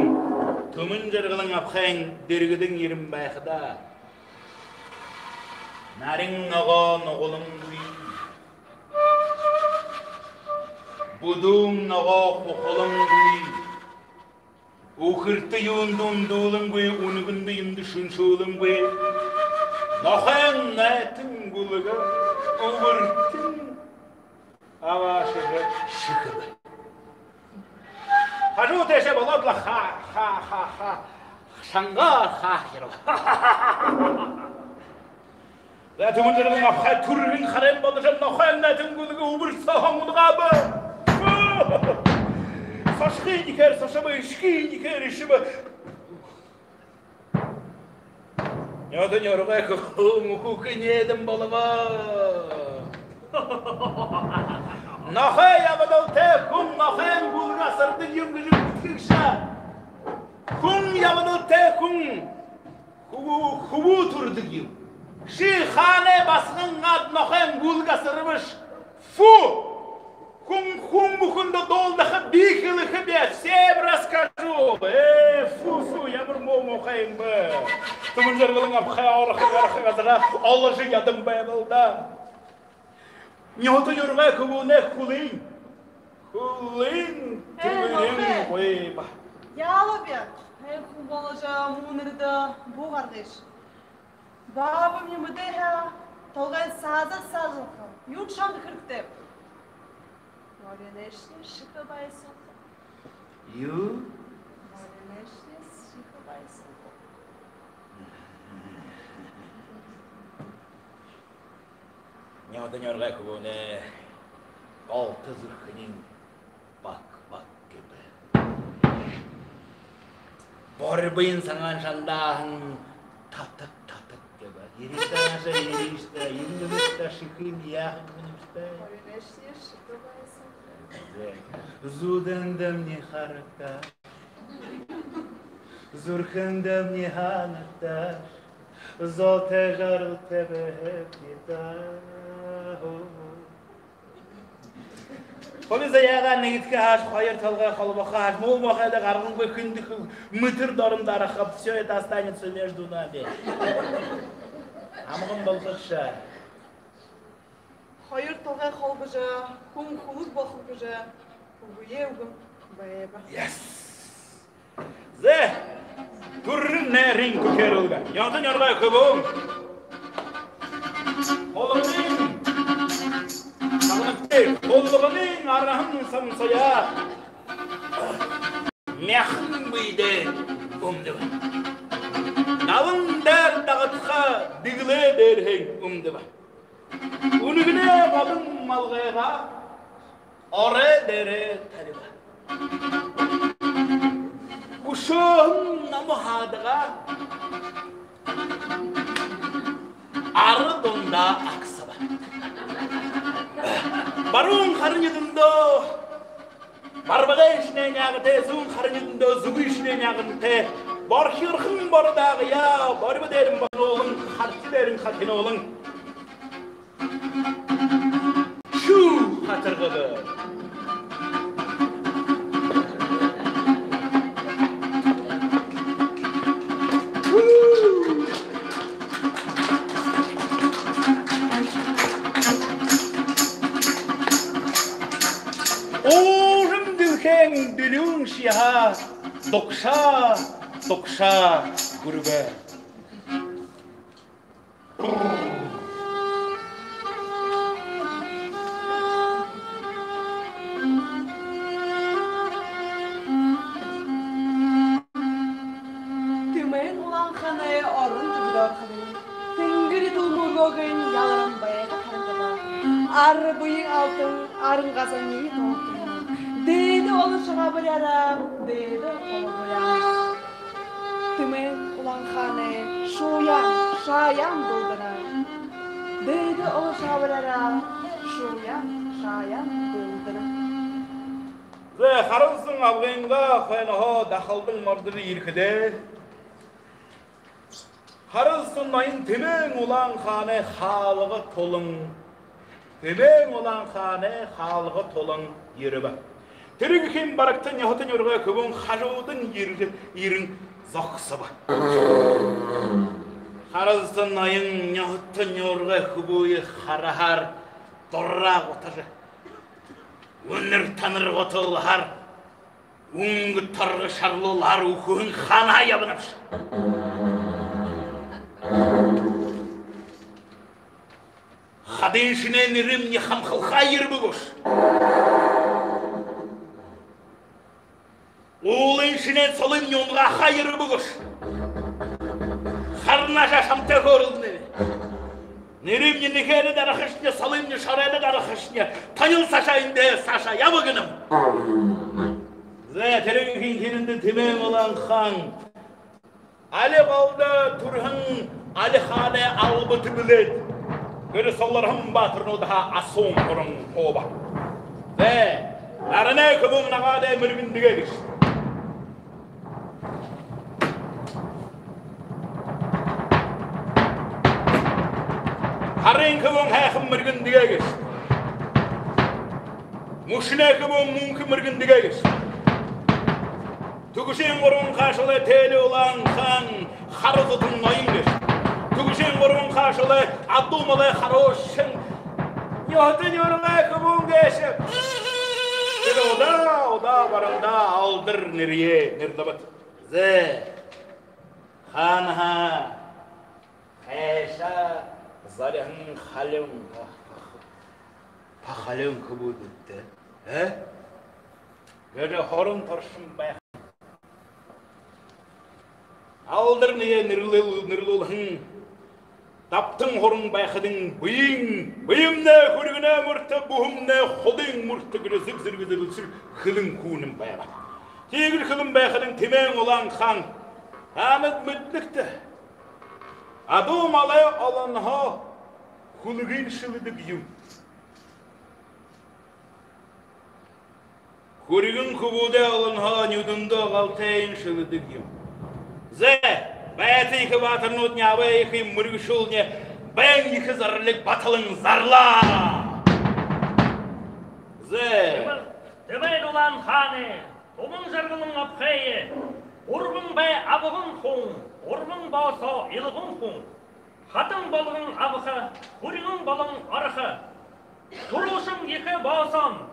Түмэн Жаргалан абхайн дэргэдэнь ерэн байхадаа, нарин ногоо нугалангүй, бүдүүн ногоо хухалангүй, үхэртэ юундэ үндүүлэнгүй, үнэгэндэ юундэ шэншүүлэнгүй, нохойн найтан гүлгэ үбэртэн абаашажа шэхэбэ. Хажуу тээшээ болоод лэ ха-, ха-, ха-, ха-, шангаар хаа хирэбэ. За, Түмэн Жаргалан абхай түргэн харан бодожо, нохойн найтан гүлгэ үбэр сооһоо унагааба. Сошохын ехээр сошобо, эшэхын ехээр эшэбэ. Нёһото нёргой хүбүүн үхэ нээдэн болобо. Нохой ябадалтай хүн нохойн гүлгэ асардаг юм гэжэ мэдхэгшэ. Хүн ябадалтай хүн хүбүү, хүбүү түрэдэг юм. Ши хаанай басаган аад нохойн гүлгэ асарбаш. Фу! Хүн, хүн бүхэндэ дуулдаха, би хэлэхэб, всем расскажу. Э, фу, фу, ямар муу муухай юм бэ. Түмэн Жаргалан абгай орохо, орохо газараа оложо ядан байбал даа. Нюһата Нюргай хүбүүнэй хүлынь, хүлынь тэмээн гуйба. Яалаб яа? Эй, хүн боложо, мүнэрдэ бү гаргыш. Баабамни мэдээ һаа, толгойн саазар саазалха. Юун шамда хэрэгтэйб? Морин эшни шэхэ баясалха. Юу? Морин эшни шэхэ баясалха. Нюһата Нюргай хүбүүнэй голто зүрхэниинь бак-бак гэбэ. Борбын сагаан шандааһан татаг-татаг гэбэ. Ерыш даа, ерыш даа, юм юм даа, шэхын яахан юм даа. Зүүдэндэмни харагта, зүрхэндэмни һанагта, золтой жаргалтай байг даа. Хоби заяагаа нэгэдхэ һааш, хоёр толгой холбохо һааш, муу мохойдо гаргангүй хүндэ хэл мэтэр дорон дараха, всё это останется между нами. Амган болохо шаа. Хоёр толгой холбожо, хүн хүлэг болохо гэжэ үгые үгэн байба. Yes! Зэ, түрэл найрын хүхеэрүүлгэ. Нюһата Нюргай хүбүүн. Хулганын, хулганын арһан самсаяа мяхан бэедээ үмдэбэ. Налан дээрэ дагадха дэгэлээ дээрэһээнь үмдэбэ. Үнэгэнэй голын малгайгаа орой дээрээ тариба. Үшөө намһаадагаа ара дундаа агсаба. Баруун хара нюдэндөө барбагай шэнэ нягантай, зүүн хара нюдэндөө зүгы шэнэ нягантай, борхирхон бородоогоо борбо дээрэнь борхинуулан, хархи дээрэнь хархинуулан, шүү хатаргада. Уужам дэлхэйн дэлюун шье һаа дугшаа, дугшаа хүрэбэ. Тэмээн Улаан хаанай орон түбэдэ орохо. Тэнгэри дүлмөөгөөн яларан байга харагдана. Арбые алтан арангаза нии толтон. Дээдэ олон шагаабаряараа, дээдэ олон шагаабаряараа Тэмээн Улаан хаанай шууяан, шаяан дуулдана. Дээдэ олон шагаабаряараа шууяан, шаяан дуулдана. Зэ, Харалсан абгайнгаа хойноһоо дахалдан мордожо ерэхэдээ, Харалсан ноён Тэмээн Улаан хаанай хаалга тулан, Тэмээн Улаан хаанай хаалга тулан ерэбэ. Тэрэ гэһэн барагта Нюһата Нюргай хүбүүн хажуудань ерэжэ, ерэн зогсобо. Харалсан ноён Нюһата Нюргай хүбүүе хараһаар дураа гутажа, үнэр танар гуталһаар, үнгэ торго шарлуулһаар үхэһэн хаанһаа ябанабши. Хадын шэнээ нэрэмни хамхалхаа ерэбэ гүш? Уулын шэнээ солымни унагаахаа ерэбэ гүш? Харан ашаа шамтай хөөрэлдэнэб. Нэрэмни нэхээрээ дарахашни, солымни шоройдо дарахашни, тонил саашаа эндээ саашаа ябаг гэнэм. Зэ, тэрэ гэһэн хэнэндэ Тэмээн Улаан хаан али голдо түрэһэн, али хаанай алба түбэлээд, гэрэ солорһон баатарнуудһаа асуун һуран һууба. Зэ, Наранай хүбүүн, Нагаадай мэргэн дэгээгыш. Һарын хүбүүн, Һайхан мэргэн дэгээгыш. Мүшэнэй хүбүүн, Мүнхэ мэргэн дэгээгыш. Түгэшын гурбан хаашалай Тээли Улаан хаан Хара Зутын ноён гээшэ. Түгэшын гурбан хаашалай адуу малай харуушан Нюһата Нюргай хүбүүн гээшэ. Тэдэ удаа, удаа барандаа алдар нэрые нэрлэбэд. Зэ, хаанаһаа хайшаа зариһан халюун, та халюун хүбүүдтэ, э? Гэжэ хорон торшон байха. Алдар нэрые нэрлэл-, нэрлүүлһэн дабтан хорон байхадань, бэеым, бэеэмнай хүрьгэнэй мүртэ, бүһэмнай худын мүртэ гэжэ зэг зэргэ зэргэлшэл хэлэн хүнэн байба. Тиигэжэ хэлэн байхадань, Тэмээн Улаан хаан: «Таанад мэдэнэгты, адуу малай олонһоо хүлэгынь шэлэдэг юм. Хүрьгэн хүбүүдэй олонһоо нюдэндөө галтайень шэлэдэг юм». Зэ, Байтын ехэ баатарнууд, нябай ехэ мэргэшүүлнай, баян ехэ зарлиг баталан зарлаа. Зэ. Тэмээн Улаан хаанай туман жаргалан абхайе гурбан бай абган хүн, гурбан боосоо илган хүн, хатан болгон абаха, хүрьгэн болон ороха. Түрүүшын ехэ боосоонь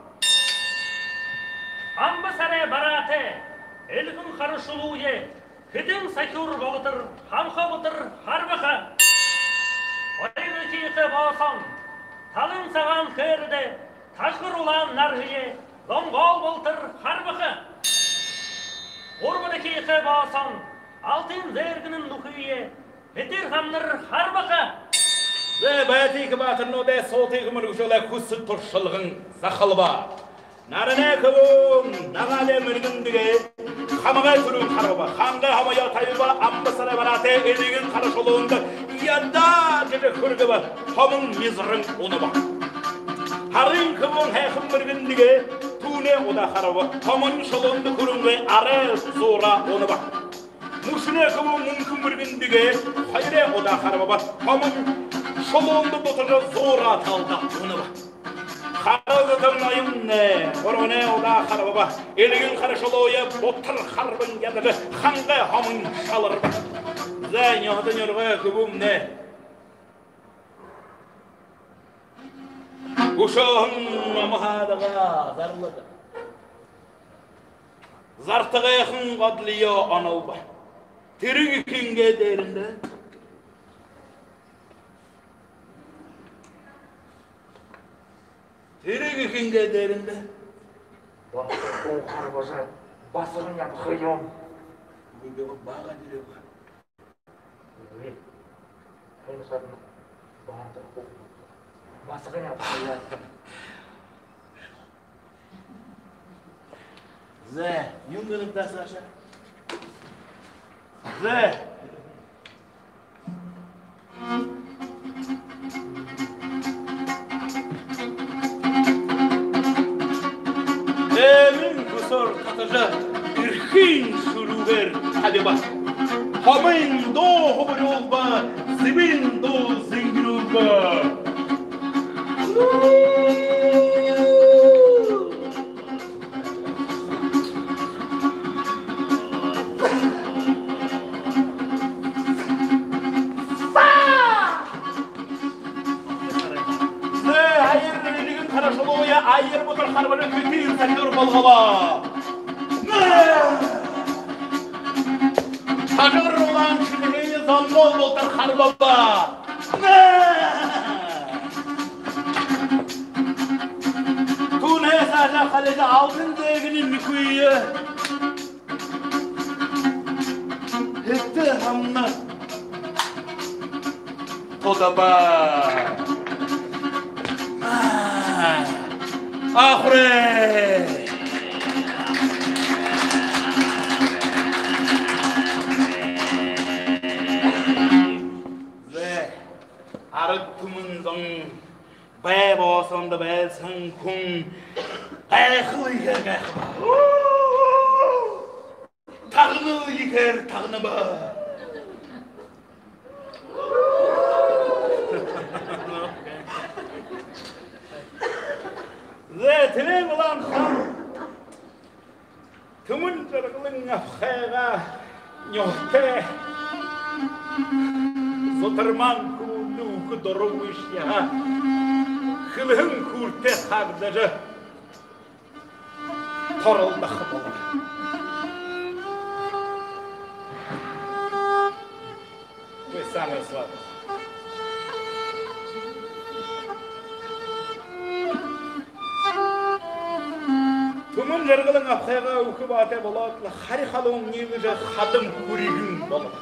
Амбасарай Бараатай Эльгэн Хара шулууе Хэдэн сахюур болотор, хамха болотор харбаха. Хоёрдохи ехэ боосоонь Талын Сагаан Хээрдэ Ташагар Улаан Нарһые Лонгол болотор харбаха. Гурбадахи ехэ боосоонь Алтын Зээргэнэн нүхые Хэтэр Хамнар харбаха. Зэ, Байтын ехэ баатарнуудай, Суутын ехэ мэргэшүүлэй хүсэд туршалган захалба. Наранай хүбүүн Нагаалай мэргэн дэгэй хамагай түрүүн харбаба. Хангай хомоёо табиба, Амбасарай Бараатай Эльгэн Хара шулуундаа ядаа гэжэ хүргэбэ, хомон мизаран унаба. Һарын хүбүүн Һайхан мэргэн дэгэй түүнэй удаа харбаба, хомон шулуунда хүрэнгүй арай зуураа унаба. Мүшэнэй хүбүүн Мүнхэ мэргэн дэгэй хоёрой удаа харбаба, хомон шулуунда бутаржа зуураа талдаа унаба. Хара Зутын ноённай гурбанай удаа харбаба. Эльгэн Хара шулууе бутар харбан ядажа, хангай хомон шаларба. Зэ, Нюһата Нюргай хүбүүмнай хүшөөһэн амһаадаа зарлаба. Зартагайхан годлёо оноолба. Тэрэ гэхынгээ дээрэндэ, тэрэ гэхынгээ дээрэндэ басаган харбажа, басаган ябаха юм. Үгы, бага дээрэ. Үгы. Хэн шадна? Баатар хуу. Басаган ябаха юм. Зэ, юун гэнэбта, Саша? Зэ. Эмын хүсөөр татажа, эрхын шүлүүгээр табиба. Хомын дуу хубарюулба, зэбын дуу зэнгэрүүлбэ. Зэ, аяар Эльгэн Хара шулууе аяар бутар харбажа, хэтын сахюур болгобо. Ташагар Улаан шэнэһые Зонгол болотор харбаба. Түүнһээ саашаа халижа, Алтын Зээргэнэн нүхые Хэтэр Хамнар тодаба. Ахры! Зэ, арад түмэн зон, бай боосоондо байһан хүн гайхал ехээр гайхаба. Тагнал ехээр тагнаба. Зэ, тэрэ булан хан. Түмэн Жаргалан абхайгаа нюһатай, зутармаан хүбүүндэ үгэ дурагүйшье һаа, хэлэһэн хүүртэй хагдажа, торолдохо болобо. Вы самые слабые. Түмэн Жаргалан абхайгаа үгэ баатай болоод лэ, хари халуун ниилэжэ, хадам хүрьгэн болобо.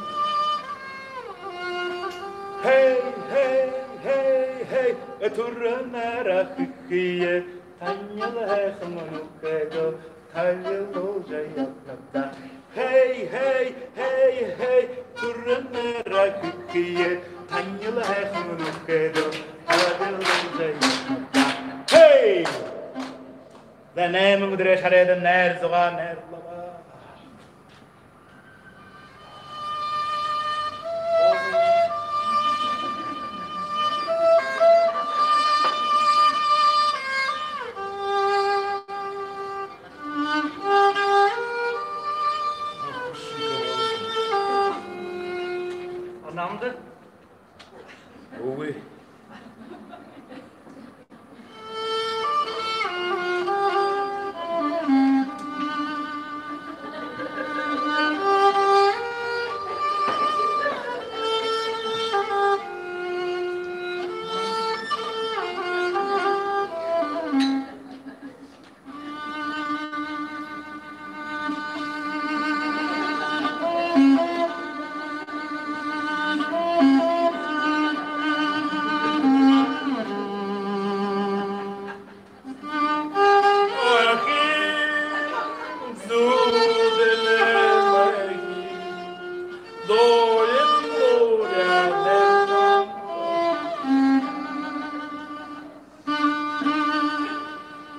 Хэй, хэй, хэй, хэй, түрэнэрээ хэхые, танил һайхан нүхэдөө табилуулжа ябанаб даа. Хэй, хэй, хэй, хэй, түрэнэрээ хэхые, танил һайхан нүхэдөө табилуулжа ябанаб даа. Хэй! За, найман үдэрэй шарайда найр зугаа найрлаба. Анамда? Үгы.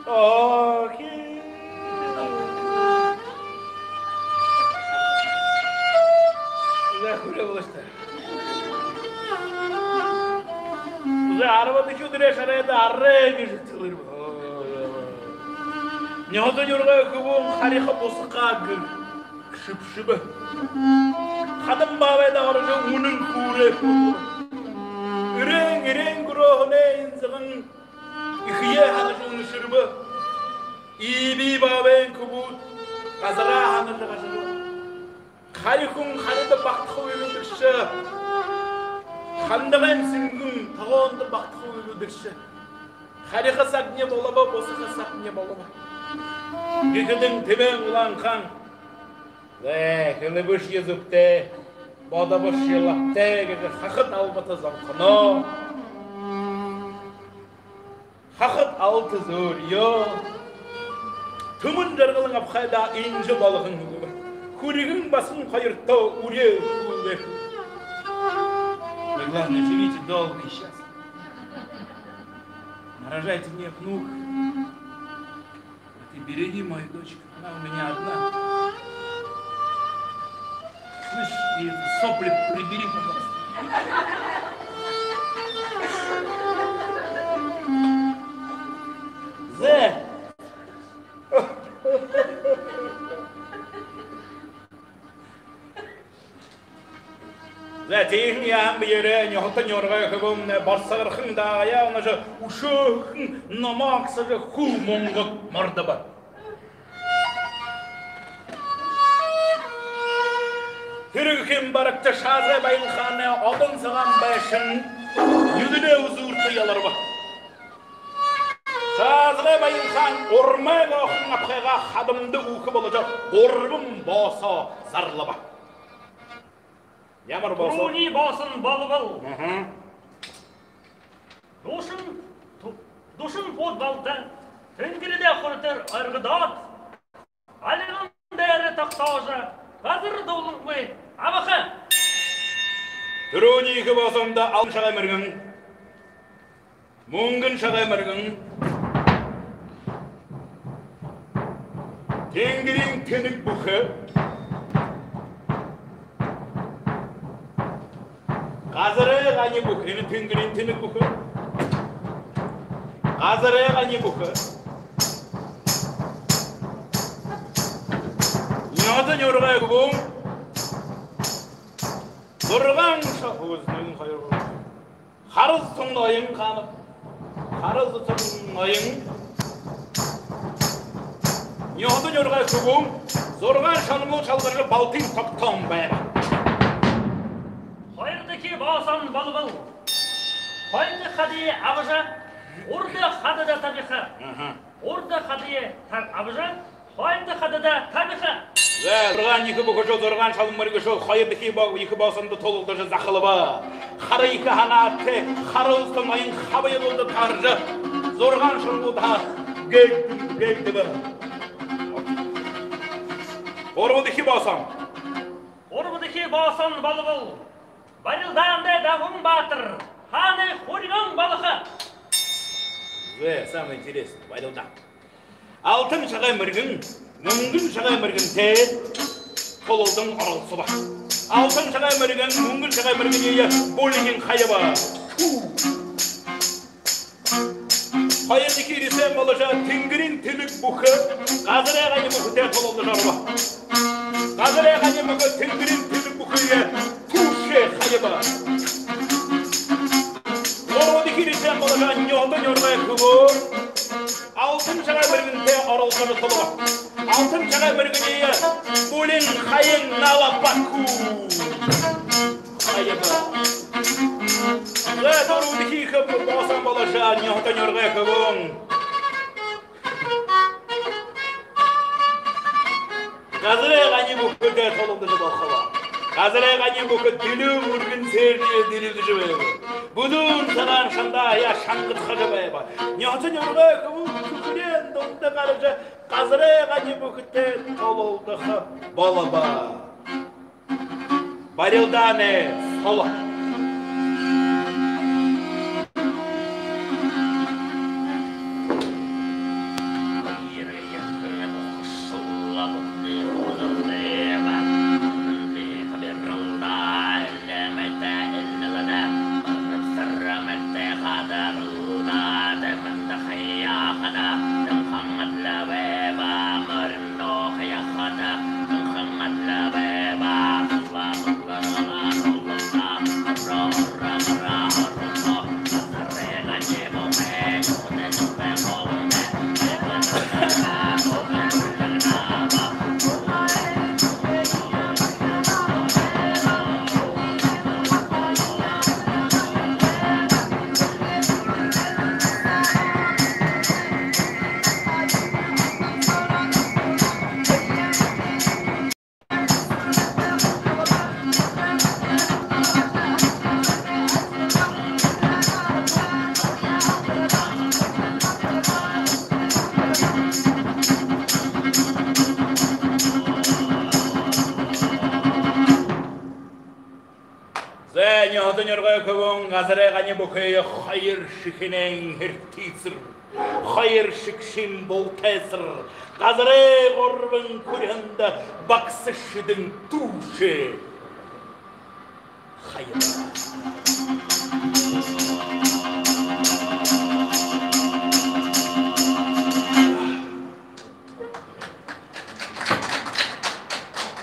Охи. За, хүрээ болошто. За, арбадахи үдэрэй шарайда арай гэжэ тэлэрбэ. Нюһата нюргай хүбүүн хариха бусаха гэгшэбшэбэ. Хадам баабайда орожо, үнэн хүүрээ хүлеэбэ. Эреэн, эреэн гүрөөһэнэй инзаган эхые һанажа үншэрбэ. Иибии баабайн хүбүүд газараа һанажа гашажа. Хари хүн харида багтаха үйлэ үдэршэ. Хандагайн сэнгэн тогоондо багтаха үйлэ үдэршэ. Хариха сагни болобо, бусаха сагни болобо. Гэхэдэнь Тэмээн Улаан хаан: «Зэ, хэлэбэшье зүбтэй, бодобошье лабтай», — гэжэ хахад албата зонхоно. Хахад алта зөөриё. Түмэн Жаргалан абхайда инжэ болоһон үгэ бэ. Хүрьгэн басаган хоёртоо үреэл хүлеэбэ. Вы, главное, живите долго и счастливо. Нарожайте мне внука. А ты береги мою дочку. Она у меня одна. Слышь, и это, сопли прибери, пожалуйста. Зэ. За, тиихэдэнь яһан бэеэрээ нюһата нюргай хүбүүмнай барсагархан даагаяа унажа, үшөөхэн номоо агсажа, хүл мунгад мордобо. Тэрэ гэһэн барагта Шаазгай Баян хаанай одон сагаан байшан нюдэнэй үзүүртэ яларба. Шаазгай Баян хаан урмай гоохон абхайгаа хадамда үгэхэ боложо, гурбан боосоо зарлаба. Ямар боосо? Түрүүний боосон Балбал. Аха. Душин, ту-, Душин Пууд Балта тэнгэридэ хуритар оргодоод, альган дээрэ тогтоожо, газар дулангүй абаха. Түрүүниихи боосондо алтан шагай мэргэн, мүнгэн шагай мэргэн, тэнгэриин тэнэг бүхэ, газарай гани бүхэ, энэ тэнгэриин тэнэг бүхэ, газарай гани бүхэ. Нюргай хүбүүн. Зургаан шал-, үгы, нэгэн, хоёр, гурбан. Хараза Цунгаян хаанаб. Хараза Цунгаян. Нюһата Нюргай хүбүүн зургаан шалангууд шалгаржа, балтын тогтоон байба. Хоёрдохи боосон болбол, хойно хадые абажа, урда хадада табиха. Аха. Урда хадые та-, абажа, хойно хадада табиха. Зэ, зургаан ехэ бүхэшүүл, зургаан шалан мэргэшүүл хоёрдохи бо-, ехэ боосондо тулалдажа захалба. Хара ехэ һанаатай Хараза Цунгаян хабаянуудые таража, зургаан шалангуудһаа гээгдэ-, гээгдэбэ. Гурбадахи боосон. Гурбадахи боосон болбол, барилдаанда Дахун баатар хаанай хүрьгэн болохо. Зэ, самое интересное, барилдаан. Алтан шагай мэргэн, мүнгэн шагай мэргэнтэй тулалдан оролсобо. Алтан шагай мэргэн мүнгэн шагай мэргэниие бүлигынь хаяба. Хоёрдохи рисэн болошоо, тэнгэриин тэнэг бүхэ Газарай Гани бүхэтэй тулалдажа оробо. Газарай Гани бүхэ тэнгэриин тэнэг бүхэеэ түүшээ хаяба. Гурбадахи рисэн болошоо, Нюһата Нюргай хүбүүн алтан шагай мэргэнтэй оролсожо тулалдаа. Алтан шагай мэргэниие бүлигынь хаян, налабаку хаяба. Зэ, дүрбэдэхи ехэ боосон болошоо, Нюһата Нюргай хүбүүн Газарай Гани бүхэтэй тулалдажа болохобо. Газарай Гани бүхэ дэлүү мүргэн сээжые дэлилдэжэ байба. Бүдүүн сагаан шандаа шангадхажа байба. Нюһата Нюргай хүбүүн түхэреэн дунда гаража, Газарай Гани бүхэтэй тулалдаха болобо. Барилдаанай соло. Зэ, Нюһата Нюргай хүбүүн Газарай Гани бүхые хоёр шэхэнэйнь һэртыһээр, хоёр шэгшын бултыһаар, газарай гурбан хүрьһэндэ багса шэдэн түүшээ хаяба.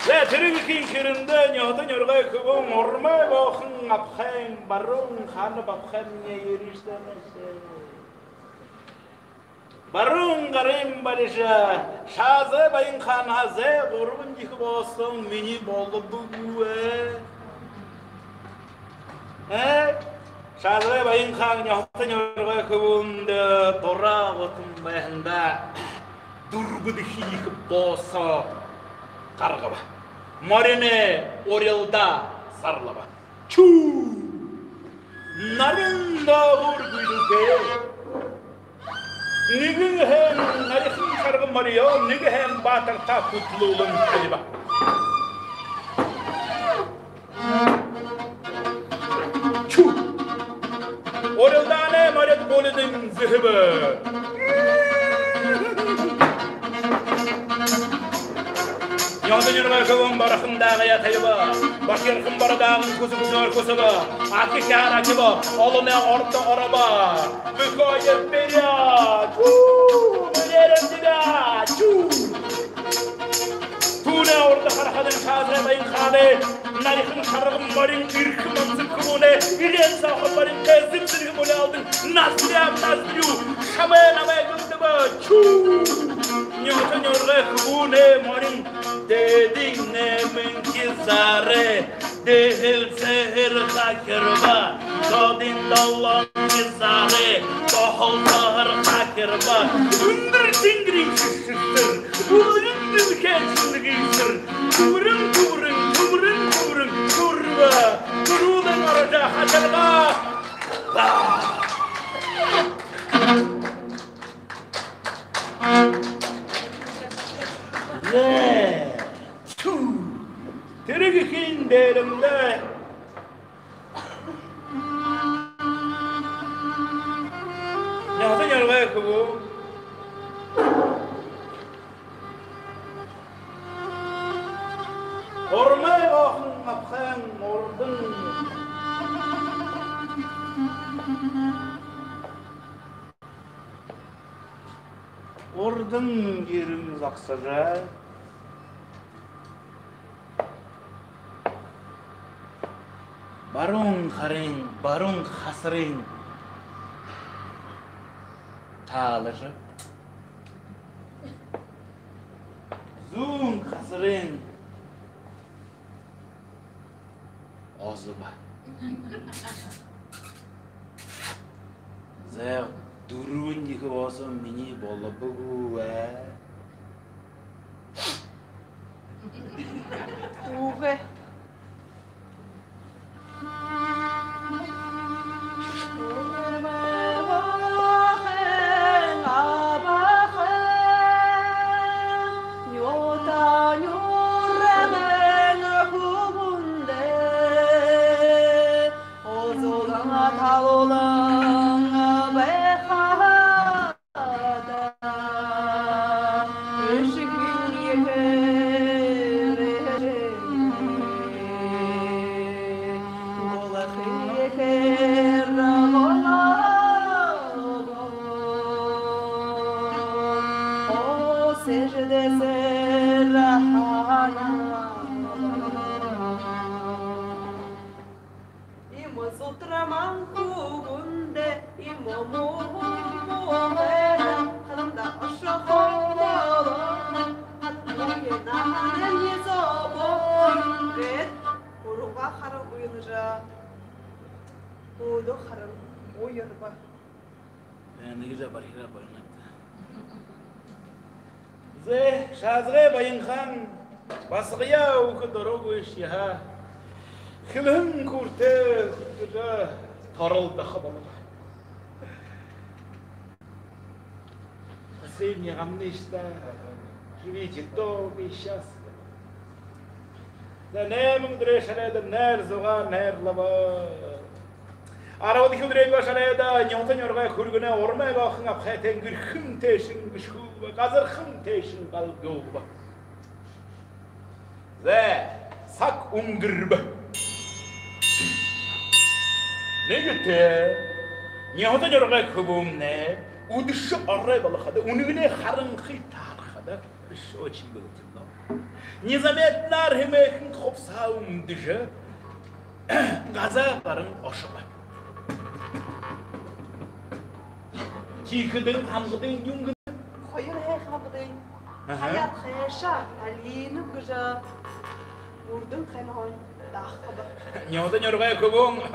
Зэ, тэрэ гэһэн шэрэндэ Нюһата Нюргай хүбүүн урмай боохон абахань, баруун хаана абахамни, ерыштэ нэшэ. Баруун гарынь барижа, Шаазай Баян хаанһаа: «Зэ, гурбан ехэ боосон минии болобо гү?» Э? Шаазай Баян хаан Нюһата Нюргай хүбүүндэ дураа гутан байһандаа дүрбэдэхи ехэ боосоо гаргаба. Мориной урилдаа зарлаба. Чү! Нарин доогуур гүйдэлтэй. Нэгэн һайн нариихан шарган мориёо, нэгэн һайн баатартаа хүтэлүүлэн табиба. Чү! Урилдаанай морид булидынь зэһэбэ. Нюһата Нюргай хүбүүн барахан даагаяа табиба. Баширхан барадаан хүсэ хүсөөр хүсэбэ. Аки хяар акиба. Олоной ордо оробо. Выходит вперёд. Чү! Вперёд тебя! Чү! Түүн Урда харахадань Шаазгай Баянхаанай нарин шарган морин, эрхим онсо хүбүүнэй эреэн сооһоо барин, зэб зэргэ буляалдан, ноздрям в ноздрю, шабай намай гүндэбэ. Чү! Нюута нюргай хүбүүнэй морин, дээдын нэмэн хизаарай, дэһэл сэһэр хахирба, доодын долоон хизаарай, дохол сэһэр хахирба, үндэр тэнгэриин шэшэртэр, үргэн дэлхэйн шэнэгын сэр, түрэн, түрэн, түрэн, түрэн, түрбэ, түрүүлэн орожо хашарба. Зэ. Чү. Тэрэ гэһэн дээрэмдэ Нюута нюргай хүбүүн Урмай Баахан абхайн урдын, урдын гэрын зогсожо, баруун харын, баруун хасарын таалажа, зүүн хасарын озобо. Зай, дүрбэн ехэ боосон минии болобо гү, аа? Үгы. Иимэ зутарман хүбүүндэ иимэ муухай байхада, хадамда ошохо болоно. Хадамда наһанай зобоо гээд, гурбан харан уйлажа, өөдөө харан уярба. Э, нэгэ жаа бархираа болинот. Зэ, Шаазгай Баянхаан басагаяа үгэхэ дургүйшье һаа, хэлэһэн хүрэтэр хүрэжэ торолдохо болобо. Последний гамнай шта, живите долго и счастливо. За, найман үдэрэй шарайда найр зугаа найрлаба. Арбадахи үдэрэй шарайда нюута нюргай хүргэнэй Урмай Баахан абхайтайнь гэрхэн тээшэнь гэшхүүлбэ, газархан тээшэнь галгюулба. За, саг үнгэрбэ. Нэгэтэ нюута нюргай хүбүүмнай үдэшэ орой болоходо, үнэгэнэй харанхы таарахада, решётчик бэлдэнэ. Незаметнаар хэмээхэн хубсаһаа үмдэжэ, газаа гаран ошобо. Тиихэдэнь һамгадынь юун гэнэ? Хоёр һайхан һамгадынь. Аха. Хаяад хайшаа алинаб гэжэ үрдэн хойноһоонь дааһаба. Нюута нюргай хүбүүн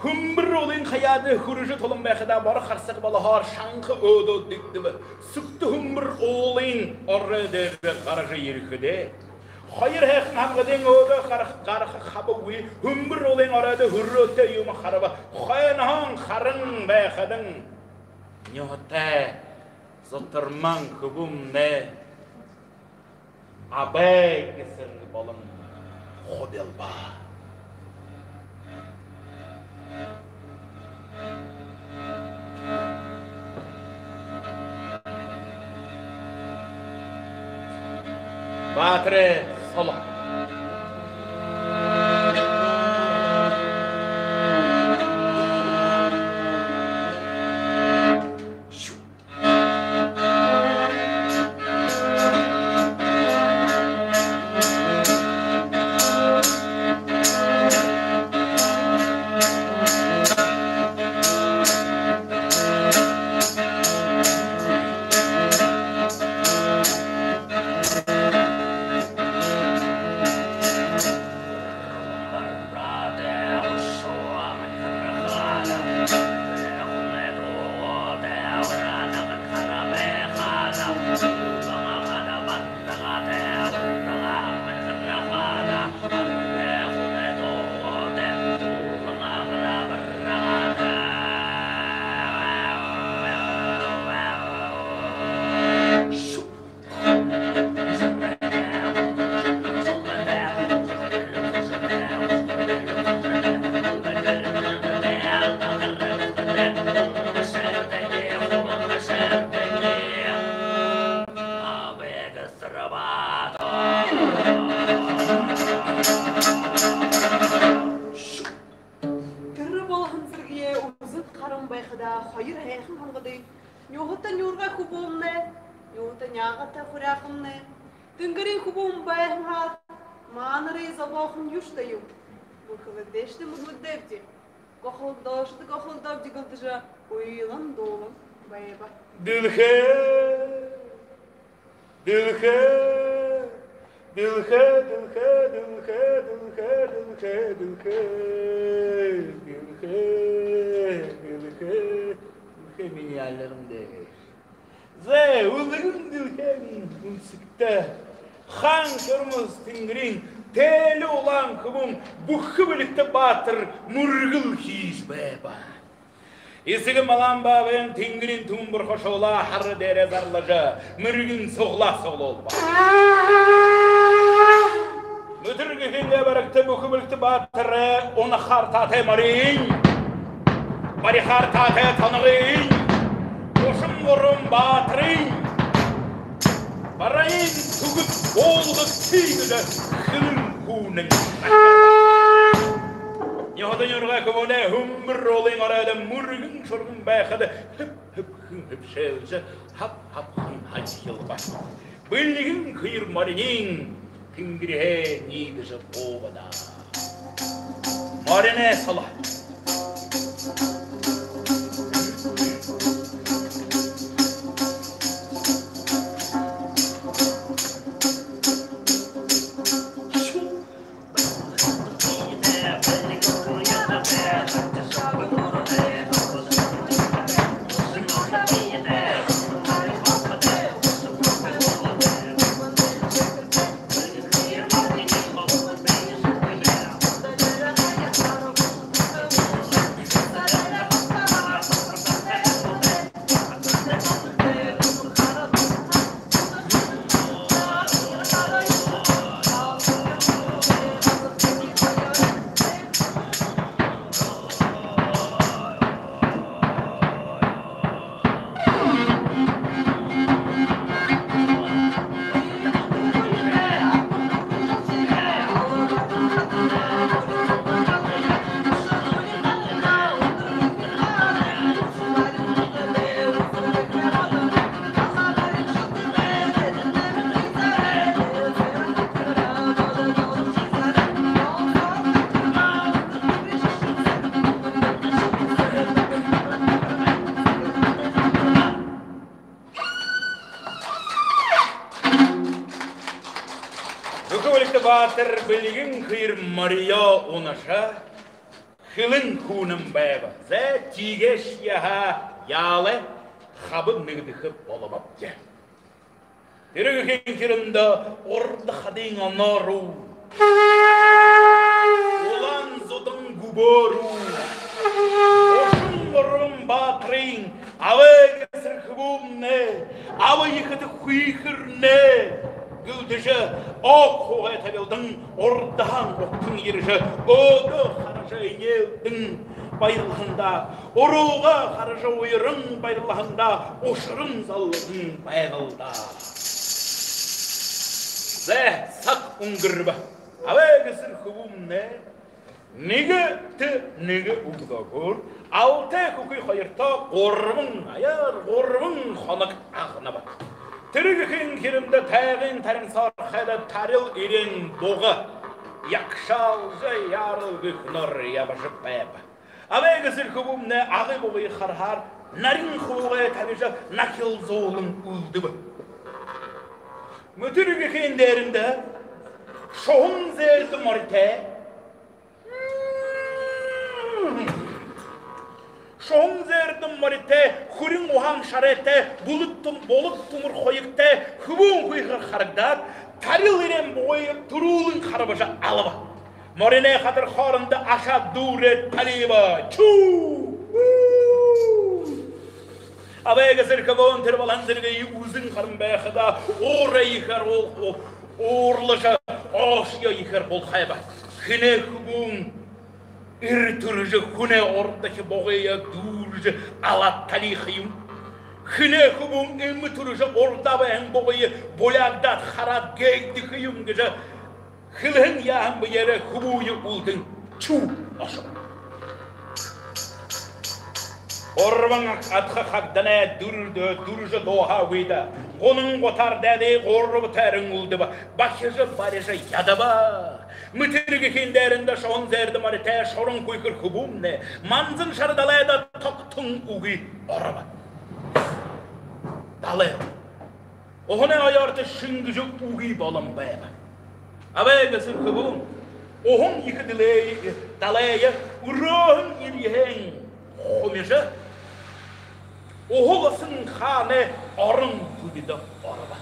хүмбэр уулын хаяада хүрэжэ тулан байхадаа, боро харсаг болоһоор шанха өөдөө дэгдэбэ. Сүгтэ хүмбэр уулын орой дээрэ гаража ерэхэдээ, хоёр һайхан һамгадынь өөдөө гарах-, гараха хабагүй, хүмбэр уулын оройдо хүрөөтэй юумэ хараба. Хойноһоонь харан байхадань, нюута зутарман хүбүүмнай абай гэһэн болон хубилба. Баатарай соло. хүбүүмнай, нюута няагата хуряахамнай. Тэнгэриин хүбүүн байһан һаа, маанарай зобоохон юушье юм. Мүнхэлэгдээшье мүнхэлэгдээбди. Гохолдоошье гохолдообди гэлдэжэ, уйлан дуулан байба. Дэлхэй, дэлхэй, дэлхэй, дэлхэй, дэлхэй, дэлхэй, дэлхэй, дэлхэй, дэлхэй, дэлхэй минии альган дээрэ. Зай, үлгэн дэлхэйн үнсэгтэ хаан Шормос тэнгэриин тээли улаан хүбүүн Бүхэ Бэлигтэ баатар мүргэл хэжэ байба. Эсэгэ Малаан баабайн тэнгэриин түмэн бурхашуулаа хара дээрээ зарлажа, мэргэн суглаа суглуулба. Мүтэргэхын барагта Бүхэ Бэлигтэ баатарай унахаар таатай мориин, барихаар таатай тоногойн, гушан гурбан баатарай барайнь түгэд буулгагты гэжэ Хэлэн хүнэн. Нюута нюургай хүбүүнэй хүмбэр уулын оройдо мүргэн шурган байхада, һэб-һэбхэн һэбшээлжэ, һаб-һабхан һалхилба. Бэлигэн хээр мориниинь тэнгэриһээ ниидэжэ бууба даа. Мориной соло. Бүхэ Бэлигтэ баатар бэлигэн хээр мориёо унажа, Хэлэн хүнэн байба. Зай, тиигээшье һаа, яалай, хабан нэгэдэхэ болобобди. Тэрэ гэхын хирэндэ урда хадын оноо руу, улаан зудан гүбөө руу, гушан гурбан баатарай Абай Гэсэр хүбүүмнай, аба ехэтэ хүйхэрнай гэлдэжэ, ог хуугай табилдан урдаһаань угтан ерэжэ, өөдөө хаража энеэлдэн баярлаһандаа, уруугаа хаража уяран баярлаһандаа, ушаран залган байгаал даа. Зай, саг үнгэрбэ. Абай Гэсэр хүбүүмнай нэгэтэ нэгэ үглөөгүүр Алтай хүхы хоёртоо гурбан аяар гурбан хоног агнаба. Тэрэ гэхын хирэндэ тайгын тарин соорхойдо тарил эреэн буга ягшаалжа, яаралгүйхэнөөр ябажа байба. Абай Гэсэр хүбүүмнай Агын бугые хараһаар нарин хуугай табижа, нахилзуулан үлдэбэ. Мүтэргэхын дээрэндэ шуһан зээрдэ моритой, шуһан зээрдэ моритой, хүрин уһаан шарайтай, булаг түм-, булаг түмэр хуягтай хүбүүн хүйхэр харагдаад, тарил эреэн бугые түрүүлэн харбажа алаба. Мориной хатар хоорондо ашаа дүүрээд талиба. Чүү! Абай Гэсэр хүбүүн тэрэ болоһон зэргэеэ үзэн харан байхадаа, уураа ехээр уул-, уу-, уурлажа, оошье ехээр булхайба. Хэнэй хүбүүн эрэ түрэжэ, хүнэй урдахи бугые дүүржэ алаад талиха юм? Хэнэй хүбүүн эмэ түрэжэ, урдаа байһан бугые буляагдаад хараад гээгдэхэ юм гэжэ хэлэһэн яаһан бэеэрээ хүбүүе үлдэн чүү ошобо. Гурбан адха хагданай дүр-, дүржэ дууһаагүйдэ, гунан гутаар дайдые гурба тойрон үлдэбэ, бахижа барижа ядаба. Мэтэргэхын дээрэндэ шуһан зээрдэ моритой шуран хүйхэр хүбүүмнай манзан шара далайда тогтон үгы ороба. Далай уһанай оёорто шэнгэжэ үгы болон байба. Абай Гэсэр хүбүүн уһан ехэ дэлэй-, далайе үрөөһэн эрьеһээн хумижа, Уһа Ласан хаанай орон түбидэ ороба.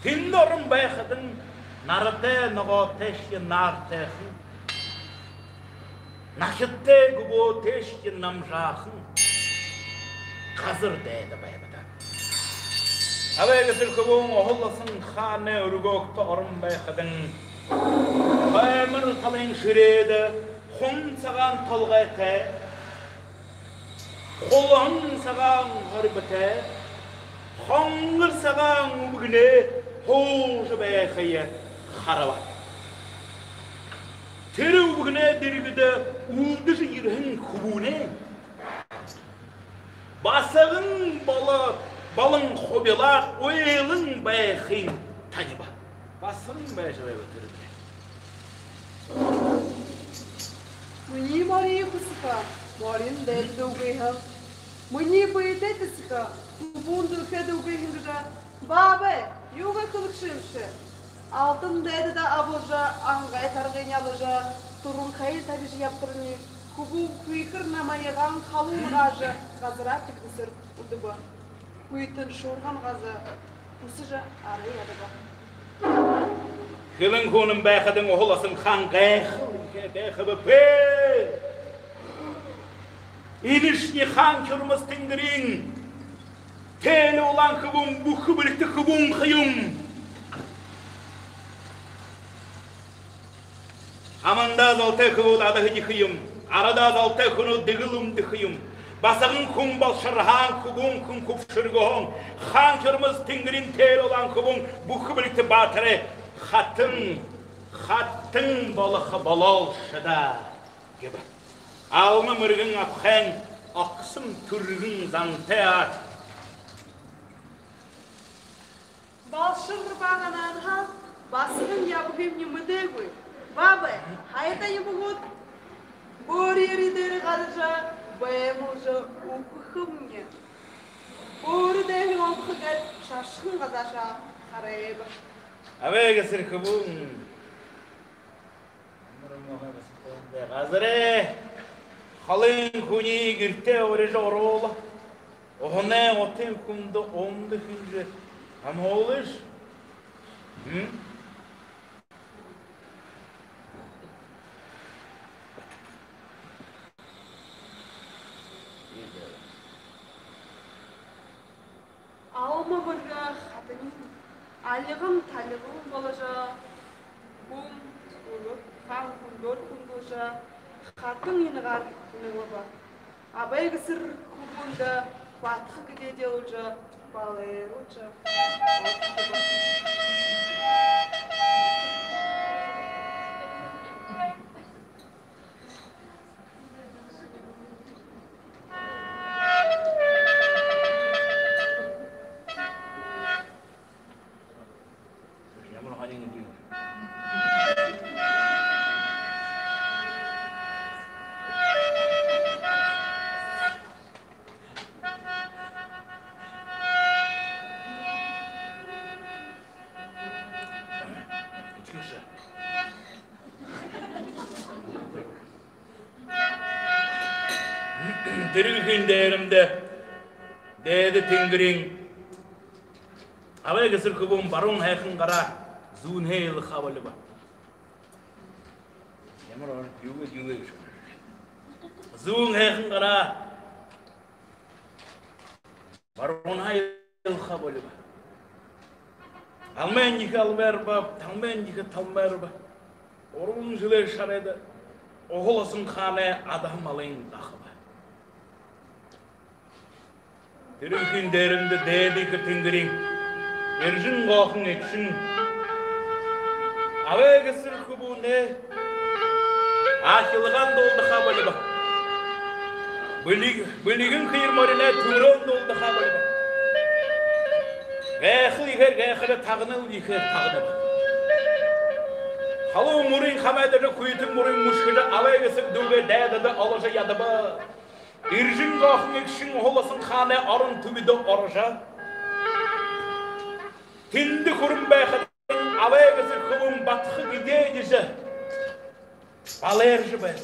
Тэндэ орон байхадань, наратай ногоотойшье наартайхан, нахидтай гүбөөтэйшье намжаахан газар дайда байба даа. Абай Гэсэр хүбүүн Уһа Ласан хаанай үргөөгтэ орон байхадань, хоймор талын шэрээдэ хун сагаан толгойтой, хулһан сагаан хорьботой, хонгор сагаан үбгэнэй һуужа байхые хараба. Тэрэ үбгэнэй дэргэдэ үлдэжэ ерэһэн хүбүүнэй басаган боло-, болон хубилаар уйлан байхыень таниба. Басаган байжа байба тэрэ дээрэ. Минии морин хүсэхэ, морин дайдада үгы һэн. Минии бэетэй тэсэхэ, хүбүүн дэлхэйдэ үгы һэн гэжэ баабай юугээ хэлэгшэ юмши? Алтан дайдада абалжа, ангай таргыень абажа, туранхай табижа ябатарни, хүбүүн хүйхэр намайгаан халуун гаажа, газараа тэгдэсээр үдэбэ. Хүйтэн шуурган газаа хүсэжэ арай ядаба. Хэлэн хүнэн байхадань Уһа Ласан хаан гайхал ехэ гайхаба: «Бэ! Энэшни хаан Хюрмас тэнгэриин тээлэ улаан хүбүүн, бүхэ бэлигтэ хүбүүн ха юм. Амандаа золтой хүбүүд адаһа эдихэ юм, арадаа золтой хүнүүд дэгэл үмдэхэ юм. Басаган хүн болошорһоон, хүбүүн хүн хүбшэрэгһөөн, хаан Хюрмас тэнгэриин тээлэ улаан хүбүүн, бүхэ бэлигтэ баатарай хатан, хатан болохо болоол шадаа», — гэбэ. Алма мэргэн абхайн огсон түргэн зантай аа. Балшар баганаһаа басаган ябаһыемни мэдээгүй. Баабай, хайта юм гүт? Бөөри эрье дээрэ гаража, баймалжа үхэхэмни. Бөөри дээһээ олдохо гээд шашахан газаашаа харайба. Абай Гэсэр хүбүүн газарай холын хүниие гэртээ урижа оруулаа. Уһанай утын хүндэ умда хэнжэ амһуулыш. М? Алма мэргэ хатаниинь альган тальган боложо, хүн үлэг хаан хүндөөр хүндэлжэ, хатан инагаар нэглэбэ. Абай Гэсэр хүбүүндэ баатаха гэдээ дэлгэжэ, балайруулжа, Тэрэ гэһэн дээрэмдэ Дээдэ тэнгэриин Абай Гэсэр хүбүүн баруун һайхан гараа зүүнһээ илгаа болибо. Ямар ор-, юу гэ-, юу гэ-, зүүн һайхан гараа баруунһаа илгаа болибо. Алмайн ехэ алмайрба, талмайн ехэ талмайрба. Гурбан жэлэй шарайда Уһа Ласан хаанай адаһа малынь дахаба. Тэрэ гэһэн дээрэмдэ Дээдэ Ехэ тэнгэриин эржэн гоохон эгэшэн Абай Гэсэр хүбүүнэй ахилгаан дуулдаха болибо. Бэлиг-, бэлигэн хээр мориной түрэһэн дуулдаха болибо. Гайхал ехээр гайхаба, тагнал ехээр тагнаба. Халуун мүрын хамайдажа, хүйтэн мүрын мүшхэжэ, Абай Гэсэр дүүгээ дайдада оложо ядаба. Эржэн Зоохон эгшэн Уһаласан хаанай орон түбидэ орожо, тэндэ хүрэн байхадань Абай Гэсэр хүбүүн батаха гэдэ эдижэ, балайржа байна.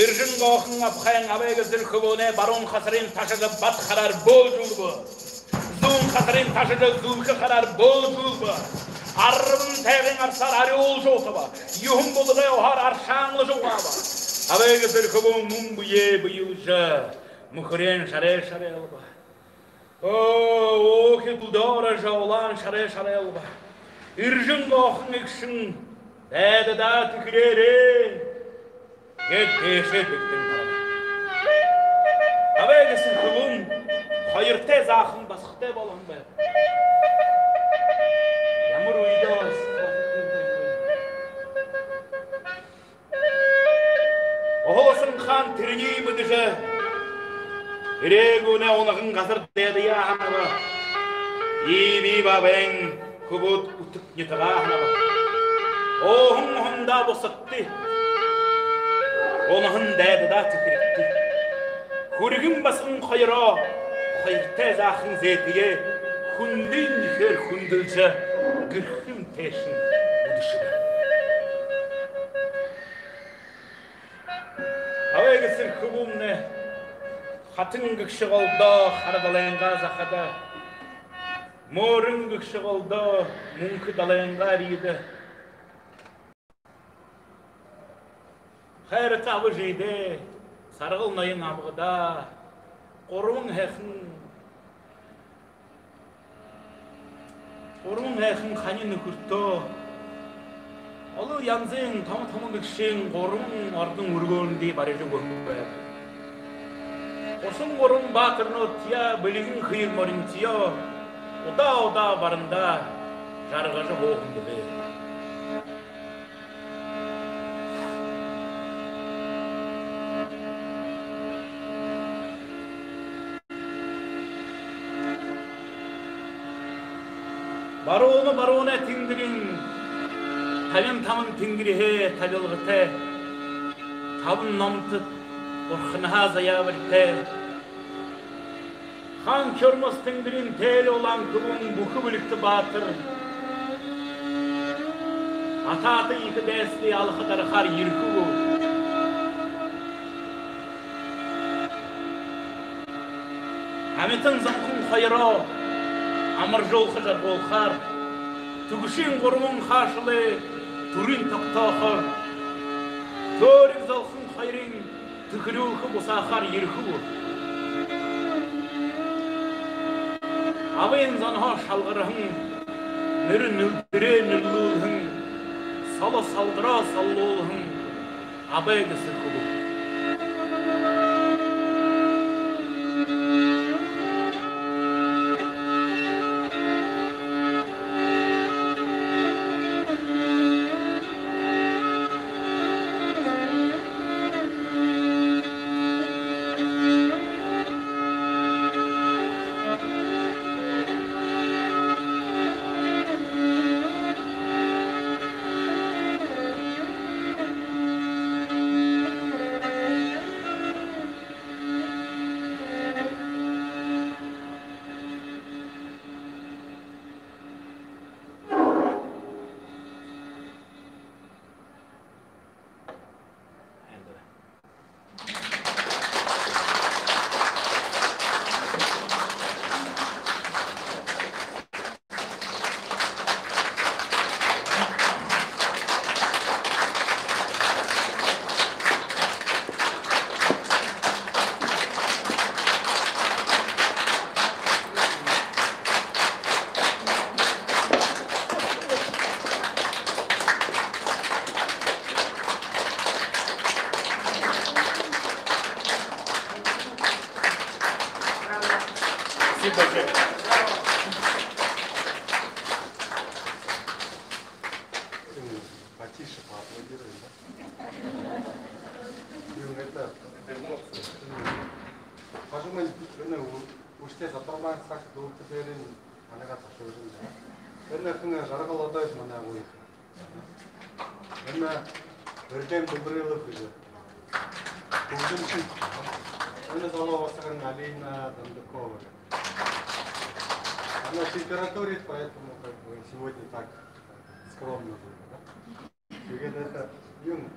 Эржэн Зоохон абхайн Абай Гэсэр хүбүүнэй баруун хасарынь ташажа, бата хараар бөөжүүлбэ. Зүүн хасарынь ташажа, зүлхэ хараар бөөжүүлбэ. Арбан тайгын арсаар арюулжа утаба. Юһэн булагай уһаар аршаанлажа угааба. Абай Гэсэр хүбүүн мүн бэеэ бэелжэ, мүхэрэйнь шарай шарайлба. Оо, өөхи, дүлдөө орожо, улаан шарай шарайлба. Эржэн Зоохон эгшэн: «Дайдадаа түхэрээрэй», — гээд, дээшээ дэгдэн гараба. Абай Гэсэр хүбүүн хоёртой заахан басагатай болоһон байба. Ямар үедөө басагад болодог юм бэ? Уһаласан хаан тэрэниие мэдэжэ, эреэгүүнэй унаган газар дайдаяа һанаба. Ии бии баабайн хүбүүд үтэг нютагаа һанаба. Ууһан уһандаа бусагты, унаһан дайдадаа түхэригты. Хүрьгэн басаган хоёроо, хоёртой заахан зээтэеэ хүндын ехээр хүндэлжэ, гэрһээн тээшэнь үдэшэбэ. Абай Гэсэр хүбүүмнай хатан гэгшэ голдоо хара далайнгаа захада, мөөрэн гэгшэ голдоо мүнхэ далайнгаа эрьедэ, хайрата аба эжыдээ, Саргал ноён абгадаа, гурбан һайхан, гурбан һайхан хани нүхэртөө олон янзын томо томо гэгшын гурбан ордон үргөөндые барижа үгэһэн байба. Гушан гурбан баатарнуудтаяа, бэлигэн хээр моринтоёо удаа удаа барандаа жаргажа һууһан бэлэй. Барууна баруунай тэнгэриин табин табан тэнгэриһээ табилгатай, табан номто бурханһаа заяабаритай, хаан Чормос тэнгэриин тээли улаан хүбүүн бүхэ бэлигтэ баатар, атаата ехэ дайсадые алаха дарахаар ерэхэ гү? Амитан зонхон хоёроо амаржуулха жаргуулхаар, түгэшын гурбан хаашалай түрын тогтоохо, төөриг золхон хоёрын түхэрюулхэ бусаахаар ерэхэ гү? Абын зонһоо шалгарһан, нэрэ нэрэ нэрэлүүлһэн, соло солдороо соллуулһан Абай Гэсэр хүбүүн. Спасибо большое. Потише поаплодируем, да? Ну, это эмоции. Хажуунь энэ ү-, үшөө Затурмаан саг дууһатан дээрэнь манайгаа ташажа байна. Энэ хэн, Жаргал Одоев манай үе. Энэ Эрдэм Дубрилов гэжэ. Хүгжэмшэн. Энэ залуу басаган Алина Дондокова. Она температурит, поэтому как бы сегодня так скромно было, да? Тиигээд это, юм,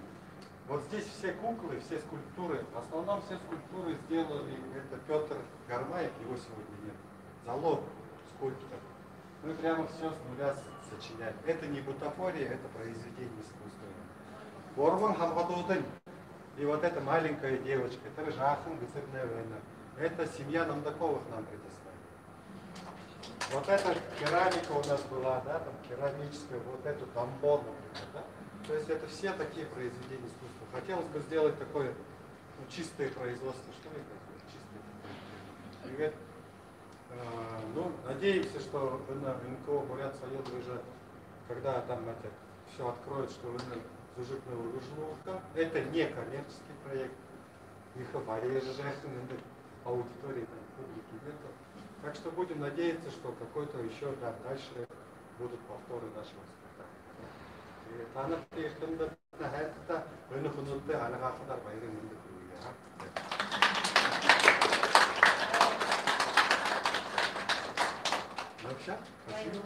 вот здесь все куклы, все скульптуры, в основном все скульптуры сделали, это Пётр Гармаев, его сегодня нет, залог скульптор. Мы прямо всё с нуля с-, сочиняли. Это не бутафория, это произведение искусства. Гурбан хабхадуудынь. И вот эта маленькая девочка, это жаахан Гэсэрнай байна. Это семья Намдаковых нам предоставила. Вот эта керамика у нас была, да, там керамическая, вот эту домбо, например, да. То есть это все такие произведения искусства. Хотелось бы сделать такое, ну, чистое производство, что ли, такое, чистое такое. Привет. Э, ну, надеемся, что вы на НКО «Буряад соёл» уже, когда там это всё откроют, что вы на зужигнай үргэлжэлүүлхэ. Это не коммерческий проект. Ехэ барьяажа байхын, эндэ аудитории, там, публики нету. Так что будем надеяться, что какой-то ещё, да, дальше будут повторы нашего спектакля. И танарта, эртэмдэ, хайртаа, энэ хүнүүдтэ альга хадаар баярай мэндэ хүргэе, а? Ну, всё. Спасибо.